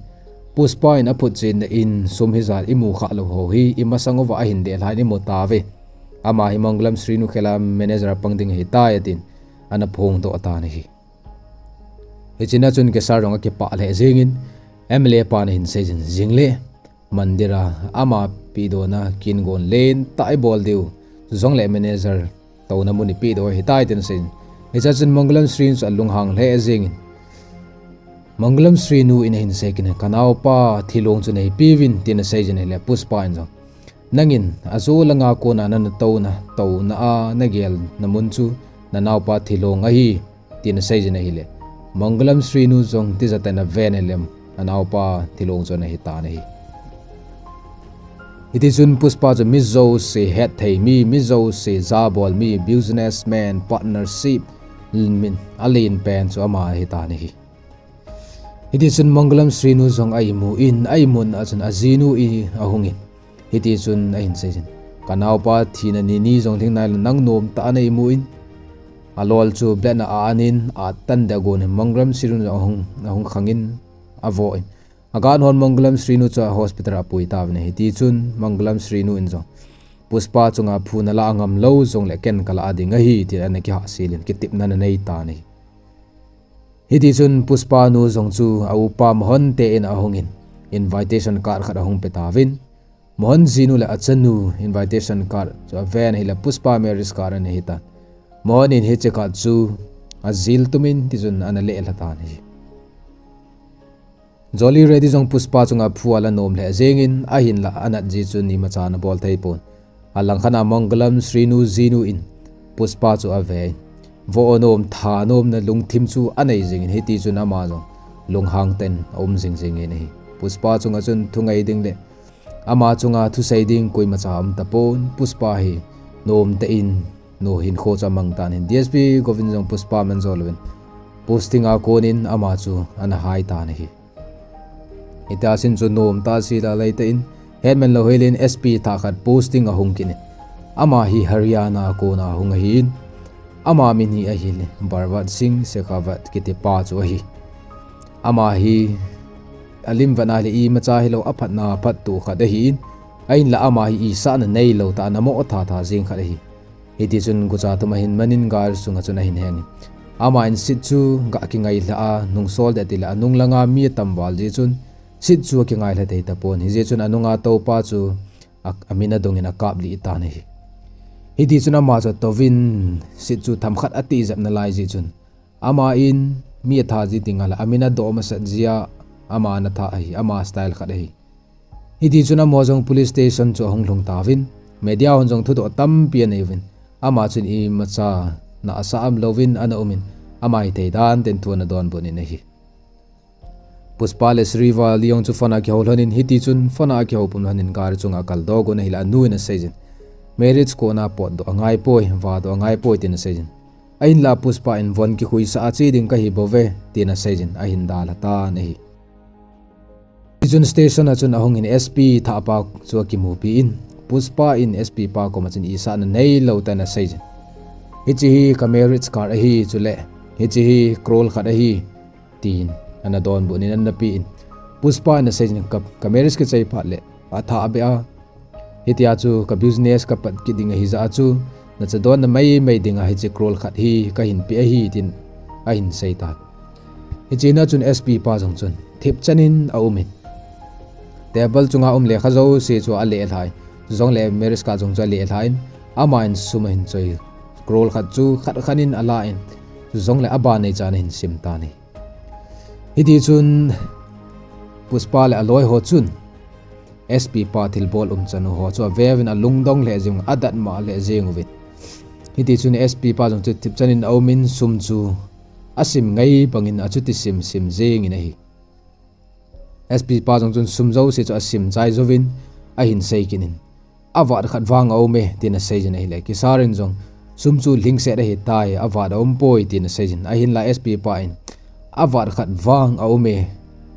Pushpa in aphutchetna in sum hijat imu khah lou ho hi imasang uva ahin dehlhah in imu tauve, ama hi Mangalam Srinu khela manager a pang ding ahitai, atin ana phongdoh tan ahi. Hichena chun Kesar jong akipah lheh jengin, M L A pan ahin sei jin, jingle mandir a ama pehdona kin gon lentah ibol diu, chujongle manager touna mun ipehdoh ahitai, tin asei jin. Hichea chun Mangalam Srinu chu alunghang lheh jengin, Mangalam Srinu in ahin sei kit in, kanaopa thilong chu neipeuvin, tin asei jin ahile, Pushpa in jong, nangin ajo langa kona nana touna, touna a nagelna mun chu nanaopa thilong ahi, tin asei jin ahile, Mangalam Srinu jong tijat in aven ahile, anaopa thilong chu ana hitan ahi. Hitichun Pushpa chu mi jouse hetthei mi, mi jouse jabol mi, businessman, partnership, min, alen pen chu ama ahitan ahi. Hitichun Mangalam Srinu jong a imu in, a imun a chun ajinu in ahungin, hitichun ahin sei jin, kanaopa thina ni ni jong lhing nailou, nang nomtah a na imu in, alol chu blank a anin, atan deh agon in, Mangalam Srinu jong ahung, ahung khangin, avoh in, agan hon Mangalam Srinu chu hospital a apui tauvin ahi. Hitichun Mangalam Srinu in jong, Pushpa chunga phuna la angam lou jongle ken kalah ding ahi, tin ana kihahsel in kitepna ana nei tan ahi. Hiti chun Pushpa nu jong chu a upa Mohan te in ahung in invitation card khat ahung pe tauvin, Mohan jinu le achanu invitation card chu aven ahile Pushpa marriage card ana hitan. Mohan in hiche card chu ajil tumin tichun ana lelha tan ahi. Jolly Reddy jong Pushpa chunga phu ala nom lheh jengin, ahinla anat ji chun imacha ana bol thei pon. Alangkhat a Mangalam Srinu jinu in Pushpa chu ave in, vo nom tha nomna lungthim chu anei jingin, hiti chun ama jong lunghang ten aum jing jingin ahi. Pushpa chunga chun thungai ding le ama chunga thusei ding koimacha aum tapon, Pushpa hi nom tah in nu hinkho chu amang tan ahi. D S P Govind jong Pushpa man jo louvin posting a konin ama chu ana hai tan ahi. Hitia sin chu nom tah si la lei tah in, hetman lou hel in S P thah khat posting ahung kit in, ama hi Haryana a kona hung ahin, ama min hi ahile Barbad Singh Shekhawat kiti pa chu ahi. Ama hi alim vet na le imacha hilou aphatna phattup khat ahin, ahinla ama hi isahna neilou tah a amoh tha tha jeng khat ahi. Hiti chun gucha thum ahin manin gari sunga chun ahin hengin, ama in seat chu ga kingai lha a, nungsol ding atile anung langa mi atam val ji chun seat chu akingai lha thei tapon, hiji chun anunga toupa chu a, amin adongin akap lih tan ahi. Hiti chun ama chu atouvin seat chu themkhat ati jep nalai ji chun, ama in mi atha ji dinga le amin adoh masat jia, ama ana tha ahi, ama style khat ahi. Hiti chun amaho jong police station chu ahung lhung tauvin, media hon jong thudoh tampi anei uvin, ama chun imacha na asah umlouvin ana umin, ama hithei dan ten thu ana donbut in ahi. Pushpa le Srivalli jong chu phone a kihou lhonin, hiti chun phone a kihou pum lhonin gari chunga akaldoh gon ahile anu in aseijin, marriage kona potdoh angaipoi, vadoh angaipoi tin aseijin. Ahinla Pushpa in von kikhuisah a che ding kahi bouve tin aseijin, ahin dalha tan ahi. Hichun station a chun ahungin S P thahpa chu akimupi in, Pushpa in S P pa koma chun isahna neilou tah in aseijin, hiche hi ka marriage card ahi, chule hiche hi crore khat ahi, tin ana donbut in ana pen, Pushpa in aseijin, ka, ka marriage kichai phat le athah abeh a, hitia chu ka business kapat kit ding ahijeh a chu, nachadonna maimai dinga hiche crore khat hi kahin pe ahi, tin ahin seitan. Hichea chun S P pa jong chun thipchan in aumin, table chunga um lekha jouse chu alelhan, chujongle marriage card jong chu alelhan, aman sum ahin choi, crore khat chu khat khat in alan, chujongle aban neichan ahin sim tan ahi. Hiti chun Pushpa le aloiho chun S P pa thilbol umchan u ho chu aveuvin alungdong lheh jeng, adatmo lheh jeng uvin. Hiti chun S P pa jong chu thipchan in aumin sum chu asim ngai bangin achuti simsim jengin ahi. S P pa jong chun sum jouse chu asim chai jouvin ahin seikit in, avat khat vang aume, tin aseijin ahile, Kesar in jong sum chu lhingset ahitai, avat aumpoi, tin aseijin, ahinla S P pa in, avat khat vang aume,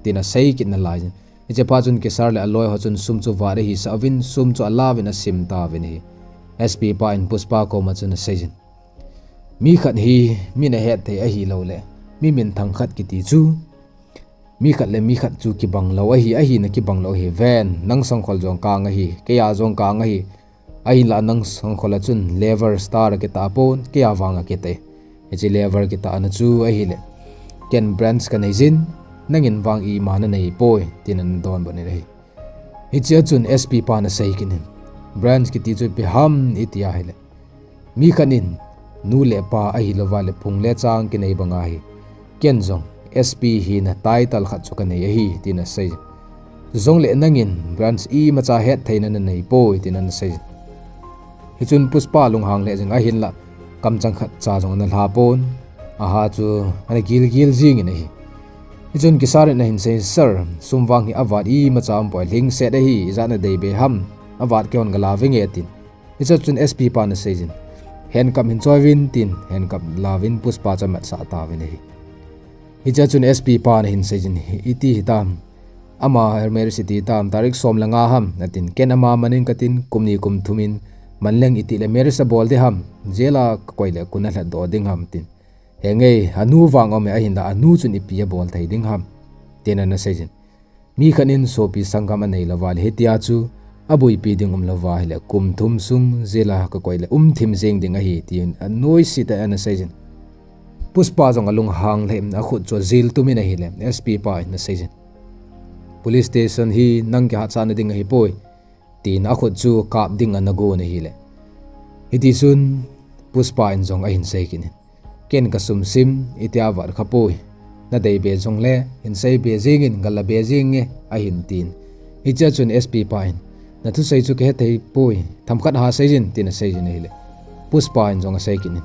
tin aseikit nalaijin, hiche phat chun Kesar le aloiho chun sum chu vat ahisah uvin, sum chu alauvin asim tauvin ahi. S P pa in Pushpa koma chun aseijin, mi khat hi min ahet thei ahiloule mi minthang khat kiti chu mi khat le mi khat chu kibanglou ahi, ahina kibanglou ahi, ven, nang sangkhol jong kang ahi, keia jong kang ahi, ahinla nang sangkhol a chun level star akitah pon, keia vang akitah e. Hiche level kitahna chu ahile, ken bronze kaneijin, nangin vang ima naneipoi, tin ana donbut in ahi. Hichea chun S P pan aseikit in, bronze kiti chu ipi ham iti ahile, mi khat in nu le pa ahilouva le phung le chang kinei banga hi, ken jong S P hina title khat chu kanei ahi, tin asei. Chujongle nangin bronze imacha hettheina naneipoi, tin ana sei. Hichun Pushpa lunghang lheh jeng ahinla, kamchang khatcha jong ana lhapon, aha chu ana gilgil jingin ahi. Hichun Kesar in ahin sei, Sir, sum vang hi avat imacha umpoi, lhingset ahi, ijat nadeibe ham, avat kihon galavinge, tin. Hichea chun S P pan aseijin, handcuff hin choiuvin, tin handcuff lauvin Pushpa chu amatsah tauvin ahi. Hichea chun S P pan ahin seijin, iti hitam, ama marriage iti hitam, tarik som le nga ham, atin, ken ama manin katin, kum ni kum thum in manleng itile marriage abol ding ham, jail a kakoile kon alhatdoh ding ham, tin. Henge, anu vang aume ahinla anu chun ipi abol thei ding ham, tin ana seijin. Mi khat in sopi sanggam aneilouva le hitia chu abuipi ding umlouva ahile kum thum sung jail a kakoile umthim jeng ding ahi, tin anoise tah in ana seijin. Pushpa jong alunghang lheh in akhut chu ajil tum in ahile, S P pa in aseijin, "Police station hi nang kihatsahna ding ahipoi," tin akhut chu kap ding ana gon ahile. Hitichun Pushpa in jong ahin sei kit in, "Ken kasum sim, itia vat khapoi. Nadei be jongle, hin sei be jingin, galla be jinge," ahin tin. Hichea chun S P pa in, "Nathusei chu kahethei poi, themkhat ha seijin," tin aseijin ahile. Pushpa in jong asei kit in,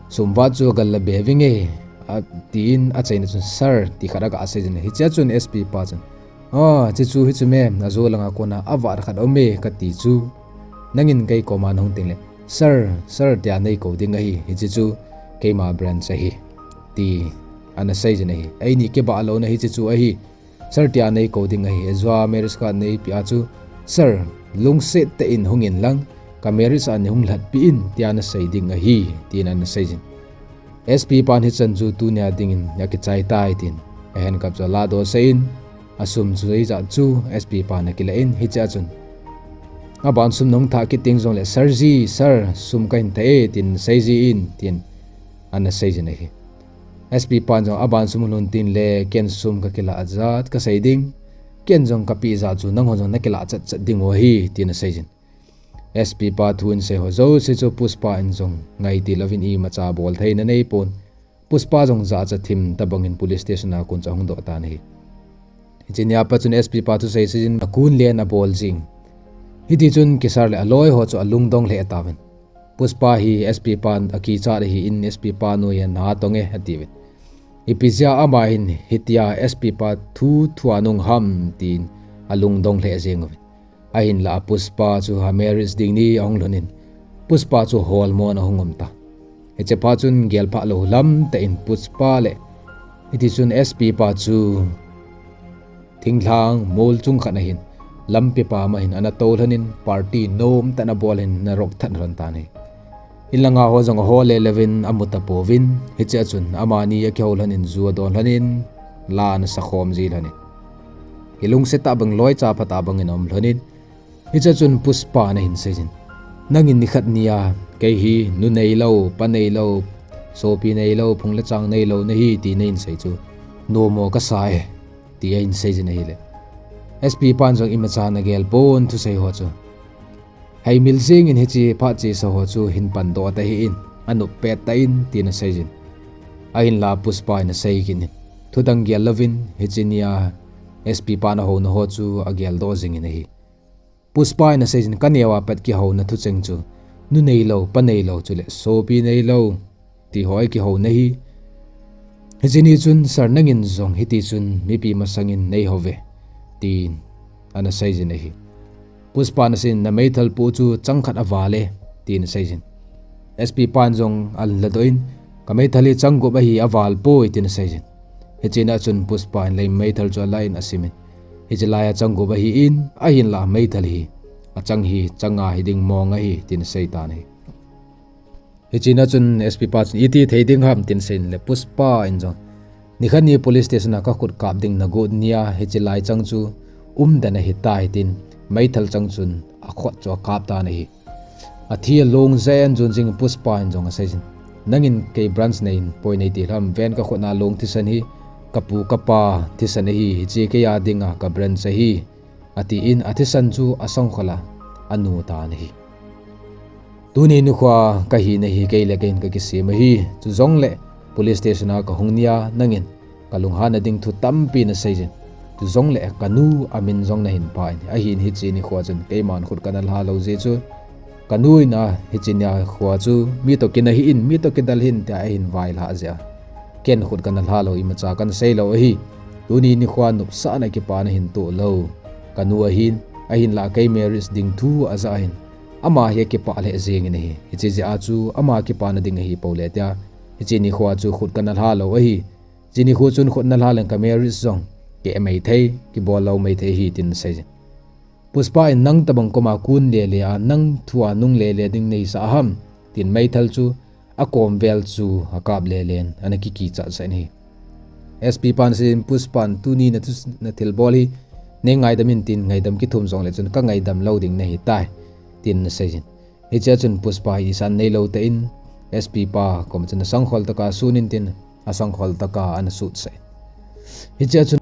"Sum vat chu galla be vinge," atin acheina chun, "Sir," ti khat aga seijin. Hichea chun S P pa chun, "Ah, hiche chu hichu me, ajo langa kona avat khat aume kati chu. Nangin kei koma nahung tengle, 'Sir, sir,' tia neikou ding ahi, hiche chu keima branch ahi," ti ana seijin ahi. Eini kibah louna hiche chu ahi. "Sir," tia neikou ding ahi. Ejua marriage card neipeh a chu, "Sir, lungset tah in hungin lang, ka marriage a neihung lhatpeh in," tia nasei ding ahi, tin ana seijin. S P pan hichan chu tunia dingin akichai tai tin, ahandcuff chu aladoh sah in, asum chu eijat chu S P pan akilah in, hichea chun, "Aban sum nahung thah kit teng jongle, 'Sir ji, sir, sum kahin thah e,' tin seiji in," tin ana seijin ahi. S P pan jong, "Aban sum lhun tengle, ken sum kakilah jat kasei ding, ken jong kapeh jat chu nanghon jong nakilah chatchat dingu ahi," tin aseijin. S P pa thu in sei ho jouse chu Pushpa in jong ngaiti louvin imacha boltheina neipon, Pushpa jong jachat thim tobangin police station a kon chu ahung doh tan ahi. Hiche nia pat chun S P pa thusei seijin akun len abol jing. Hitichun kisar le aloi ho chu alungdong lheh tauvin, "Pushpa hi S P pan akichat ahin, S P pa noiya natonge," atiuvin. "Ipi jeh a ama hin hitia S P pa thu thua nung ham?" tin alungdong lheh jeng uvin. Ahinlah Pushpa chu amarriage ding ni ahung lhun in, Pushpa chu holmon ahung um ta. Hiche phat chun gelphah lou lam tah in Pushpa le hitichun S P pa chu thinglhang mol chung khat ahin, lampi pam ahin ana tou lhon in, party nomtah in abol in ana rok that lhon tan ahi. Inlanga ho jong ahol le louvin amu tapouvin, hichea chun amani akihou lhon in, ju adon lhon in, la ana sakhom ji lhon in, kilungset tah bang, loicha phatah bangin aum lhon in, hichea chun Pushpa in ahin seijin, "Nangin nikhat nia kei hi nu neilou, pa neilou, sopi neilou, phung le chang neilou nahi ti nahin sei chu, nomo kasa e," ti ahin seijin ahile, S P pan jong imacha ana gelpon, thusei ho chu heimil jengin hiche phat chesa ho chu hin pandoh tahih in, anop pet tah in, tin aseijin. Ahinla Pushpa in asei kit in, thudang gel louvin, hiche nia S P pan ahouna ho chu ageldoh jingin ahi. Pushpa in aseijin, "Kaneo a pat kihouna thucheng chu, nu neilou, pa neilou, chule sopi neilou ti ho kihouna ahi. Hiche ni chun, sir, nangin jong hitichun mipi masangin neihouve," tin ana seijin ahi. Pushpa in aseijin, "Nameithal pu chu chang khat aval e," tin aseijin. S P pan jong aladoh in, "Kameithal hi chang gup ahi, aval poi," tin aseijin. Hichea chun Pushpa in lei meithal chu alah in asimin, "Hiche laiya chang gup ahin, ahinla meithal hi achang hi chang nga hiding mong ahi," tin asei tan ahi. Hichea chun S P pa chun, "Iti thei ding ham?" tin asei le Pushpa in jong, "Nikhat ni police station a kakhut kap ding nagot nia hiche lai chang chu umden ahitai," tin meithal chang chun akhut chu akap tan ahi. Athi along jen jon jing Pushpa in jong aseijin, "Nangin kei branch neiyin poi neiti lham, ven kakhut na long thisan hi kapu kapa thisan ahi, hiche keiya dinga ka branch ahi," atin athisan chu asangkhol a anu tan ahi. "Tuni nikhoa kahina hi kei le keiin kakisem ahi, chujongle police station a kahung nia nangin kalunghanna ding thu tampi naseijin, chujongle kanu amin jong nahin pha in, ahin hiche nikhoa chun keiman khut kana lha lou jeh chu, kanu in a hiche nikhoa chu mi toh kina hih in, mi toh kidal hih in tia ahin vailhah jeh a ken khut kana lha lou, imacha kana sei lou ahi. Tuni nikhoa nopsahna kipana hin toh lou kanu ahin, ahinla kei marriage ding thu ajah ahin, ama hi akipah lheh jengin ahi. Hiche jeh a chu ama kipana ding ahipou le tia hiche nikhoa chu khut kana lha lou ahi. Hiche nikho chun khut nalha leng ka marriage jong keh maithei, kibol lou maithei ahi," tin aseijin. Pushpa in, "Nang tobang koma kon lele a, nang thua nung lele ding neisah ham?" tin meithal chu akom vel chu akap lelen ana kikichat sah in ahi. S P pan aseijin, "Pushpa in, tuni nathu, nathilbol hi neingaidam in tin, ngaidam kithum jongle chun kangaidam lou ding nahitai," tin aseijin. Hichea chun Pushpa hi isan neilou tah in S P pa koma chun asangkhol tah a sun in tin, asangkhol tah a ana sutsah in. Hichea chun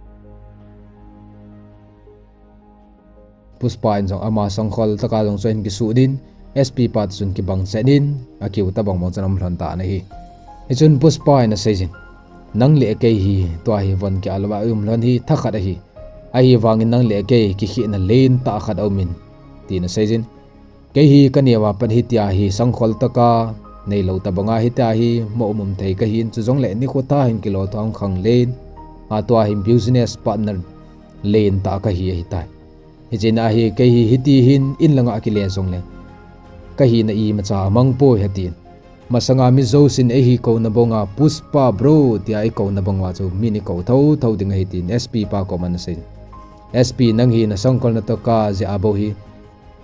Pushpa in jong ama sangkhol tah a jong chu ahin kisut in, S P pa toh chun kibang chet in, akiu tabang bang chun aum lhon tan ahi. Hichun Pushpa in aseiyin, nang le kei hi tua hi von kial uva i um lhon hi thakhat ahi. Ahivangin nang le kei kikhehna lentah khat aum in, tin aseiyin. Kei hi kaneo a pat hitia hi sangkhol tah a neilou tabang a hitia hi mo um um thei kahin, chujongle nikho tah hin kilou thang khang len a tua hin business partner lentah kahi ahitai. Hichea hi kei hi hiti hin in langa kile jongle kahina imacha amang poi atin. Masanga mi jousen eihin kouna banga Pushpa bro tia i kouna bang uva chu min i kou thotho ding ahi tin S P pa koma ana sei. S P nang hi nasangkholna tah a jeh a bou hi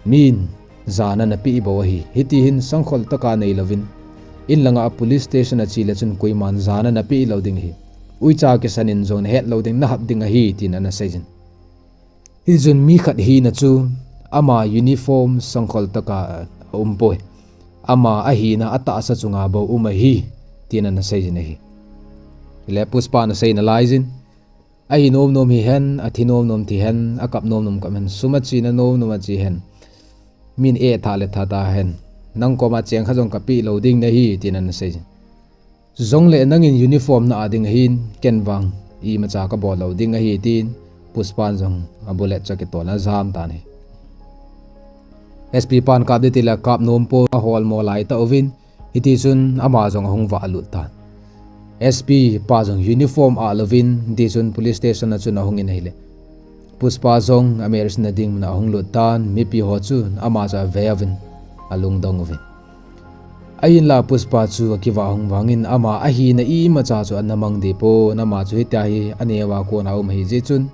min jana napeh bou ahi. Hiti hin sangkhol tah a neilouvin in langa police station a che le chun koiman jana napeh lou ding ahi. Uicha kisan in jong nahet lou ding nahap ding ahi tin ana seiyin. Hichun mi khat hina chu ama uniform sangkhol tah a aum poi. Ama ahina atahsa chunga bou um ahi, tin ana seiyin ahi. Chule Pushpa in asei nalaiyin, ahi nom nom hihen, athi nom nom thi hen, akap nom nom kap hen, sum achena nom nom ache hen, min eitha le tha tahen, nang koma cheng khat jong kapeh lou ding nahi, tin ana seiyin. Chujongle nangin uniform na a ding ahin, ken vang imacha kabol lou ding ahi, tin Pushpa in jong a bullet chu akitol in ajam tan ahi. S P pan kap ding tile kap nom pon, ahol mo lai tauvin, hiti chun ama jong ahung valut tan. S P pa jong uniform a louvin, hiti chun police station a chun ahung in ahile, Pushpa jong a marriage na ding muna ahung lut tan, mipi ho chun ama chu aveuvin, alungdong uvin. Ahinla Pushpa chu akivah hung vangin ama ahina imacha chu ana mang deh pon, ama chu hitia hi aneo a kona um ahi jeh chun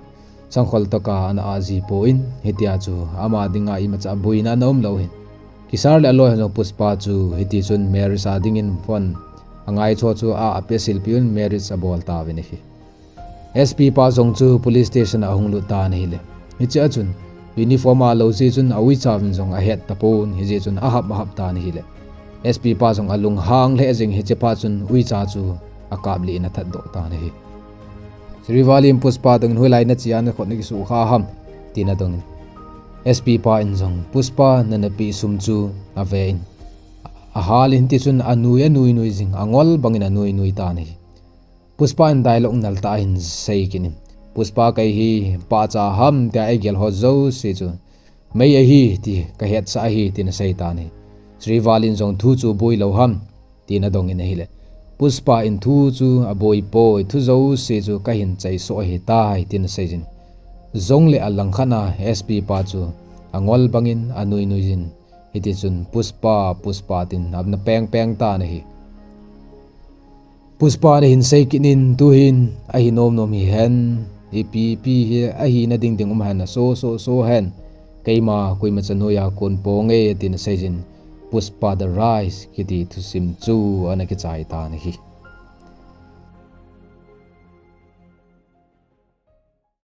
sangkhol tah a ana ah ji pon, hitia chu ama dinga imacha boina ana um lou ahin. Kisar le aloi hon jong Pushpa chu hiti chun marriage a dingin phone angai cho chu a, apeh silpeh un marriage abol tauvin ahi. S P pa jong chu police station a ahung lut tan ahile, hichea chun uniform a lou jeh chun a uicha uvin jong ahet tapon, hijeh chun ahap ahap tan ahile, S P pa jong alunghang lheh jeng, hiche phat chun uicha chu akap lih in athat doh tan ahi. Srivalli in Pushpa dongin hoilai nache a nakhut nakisuh kha ham, tin adongin, S P pa in jong Pushpa nana peh sum chu ave in, ahal in, hiti chun anui anui nui jing, angol bangin anui nui tan ahi. Pushpa in dialogue nal tah ahin sei kit in, Pushpa kei hi pahcha ham tia eigel ho jouse chu mei ahi ti kahetsah ahi, tin asei tan ahi. Srivalli in jong thu chu boi lou ham, tin adongin ahile, Pushpa in thu chu aboi poi, thu jouse chu kahin chaisoh ahitai, tin aseiyin. Jongle alangkhat a S P pa chu angol bangin anui nui jin, hiti chun Pushpa, Pushpa tin ana peng peng tan ahi. Pushpa in ahin sei kit in, tuhin ahi nom nom hihen, ipi ipi hi ahina ding ding um hen, aso so so hen, keima koima cha noiya kon ponge, tin aseiyin, Pushpa The Rise kiti thusim chu ana kichai tan ahi.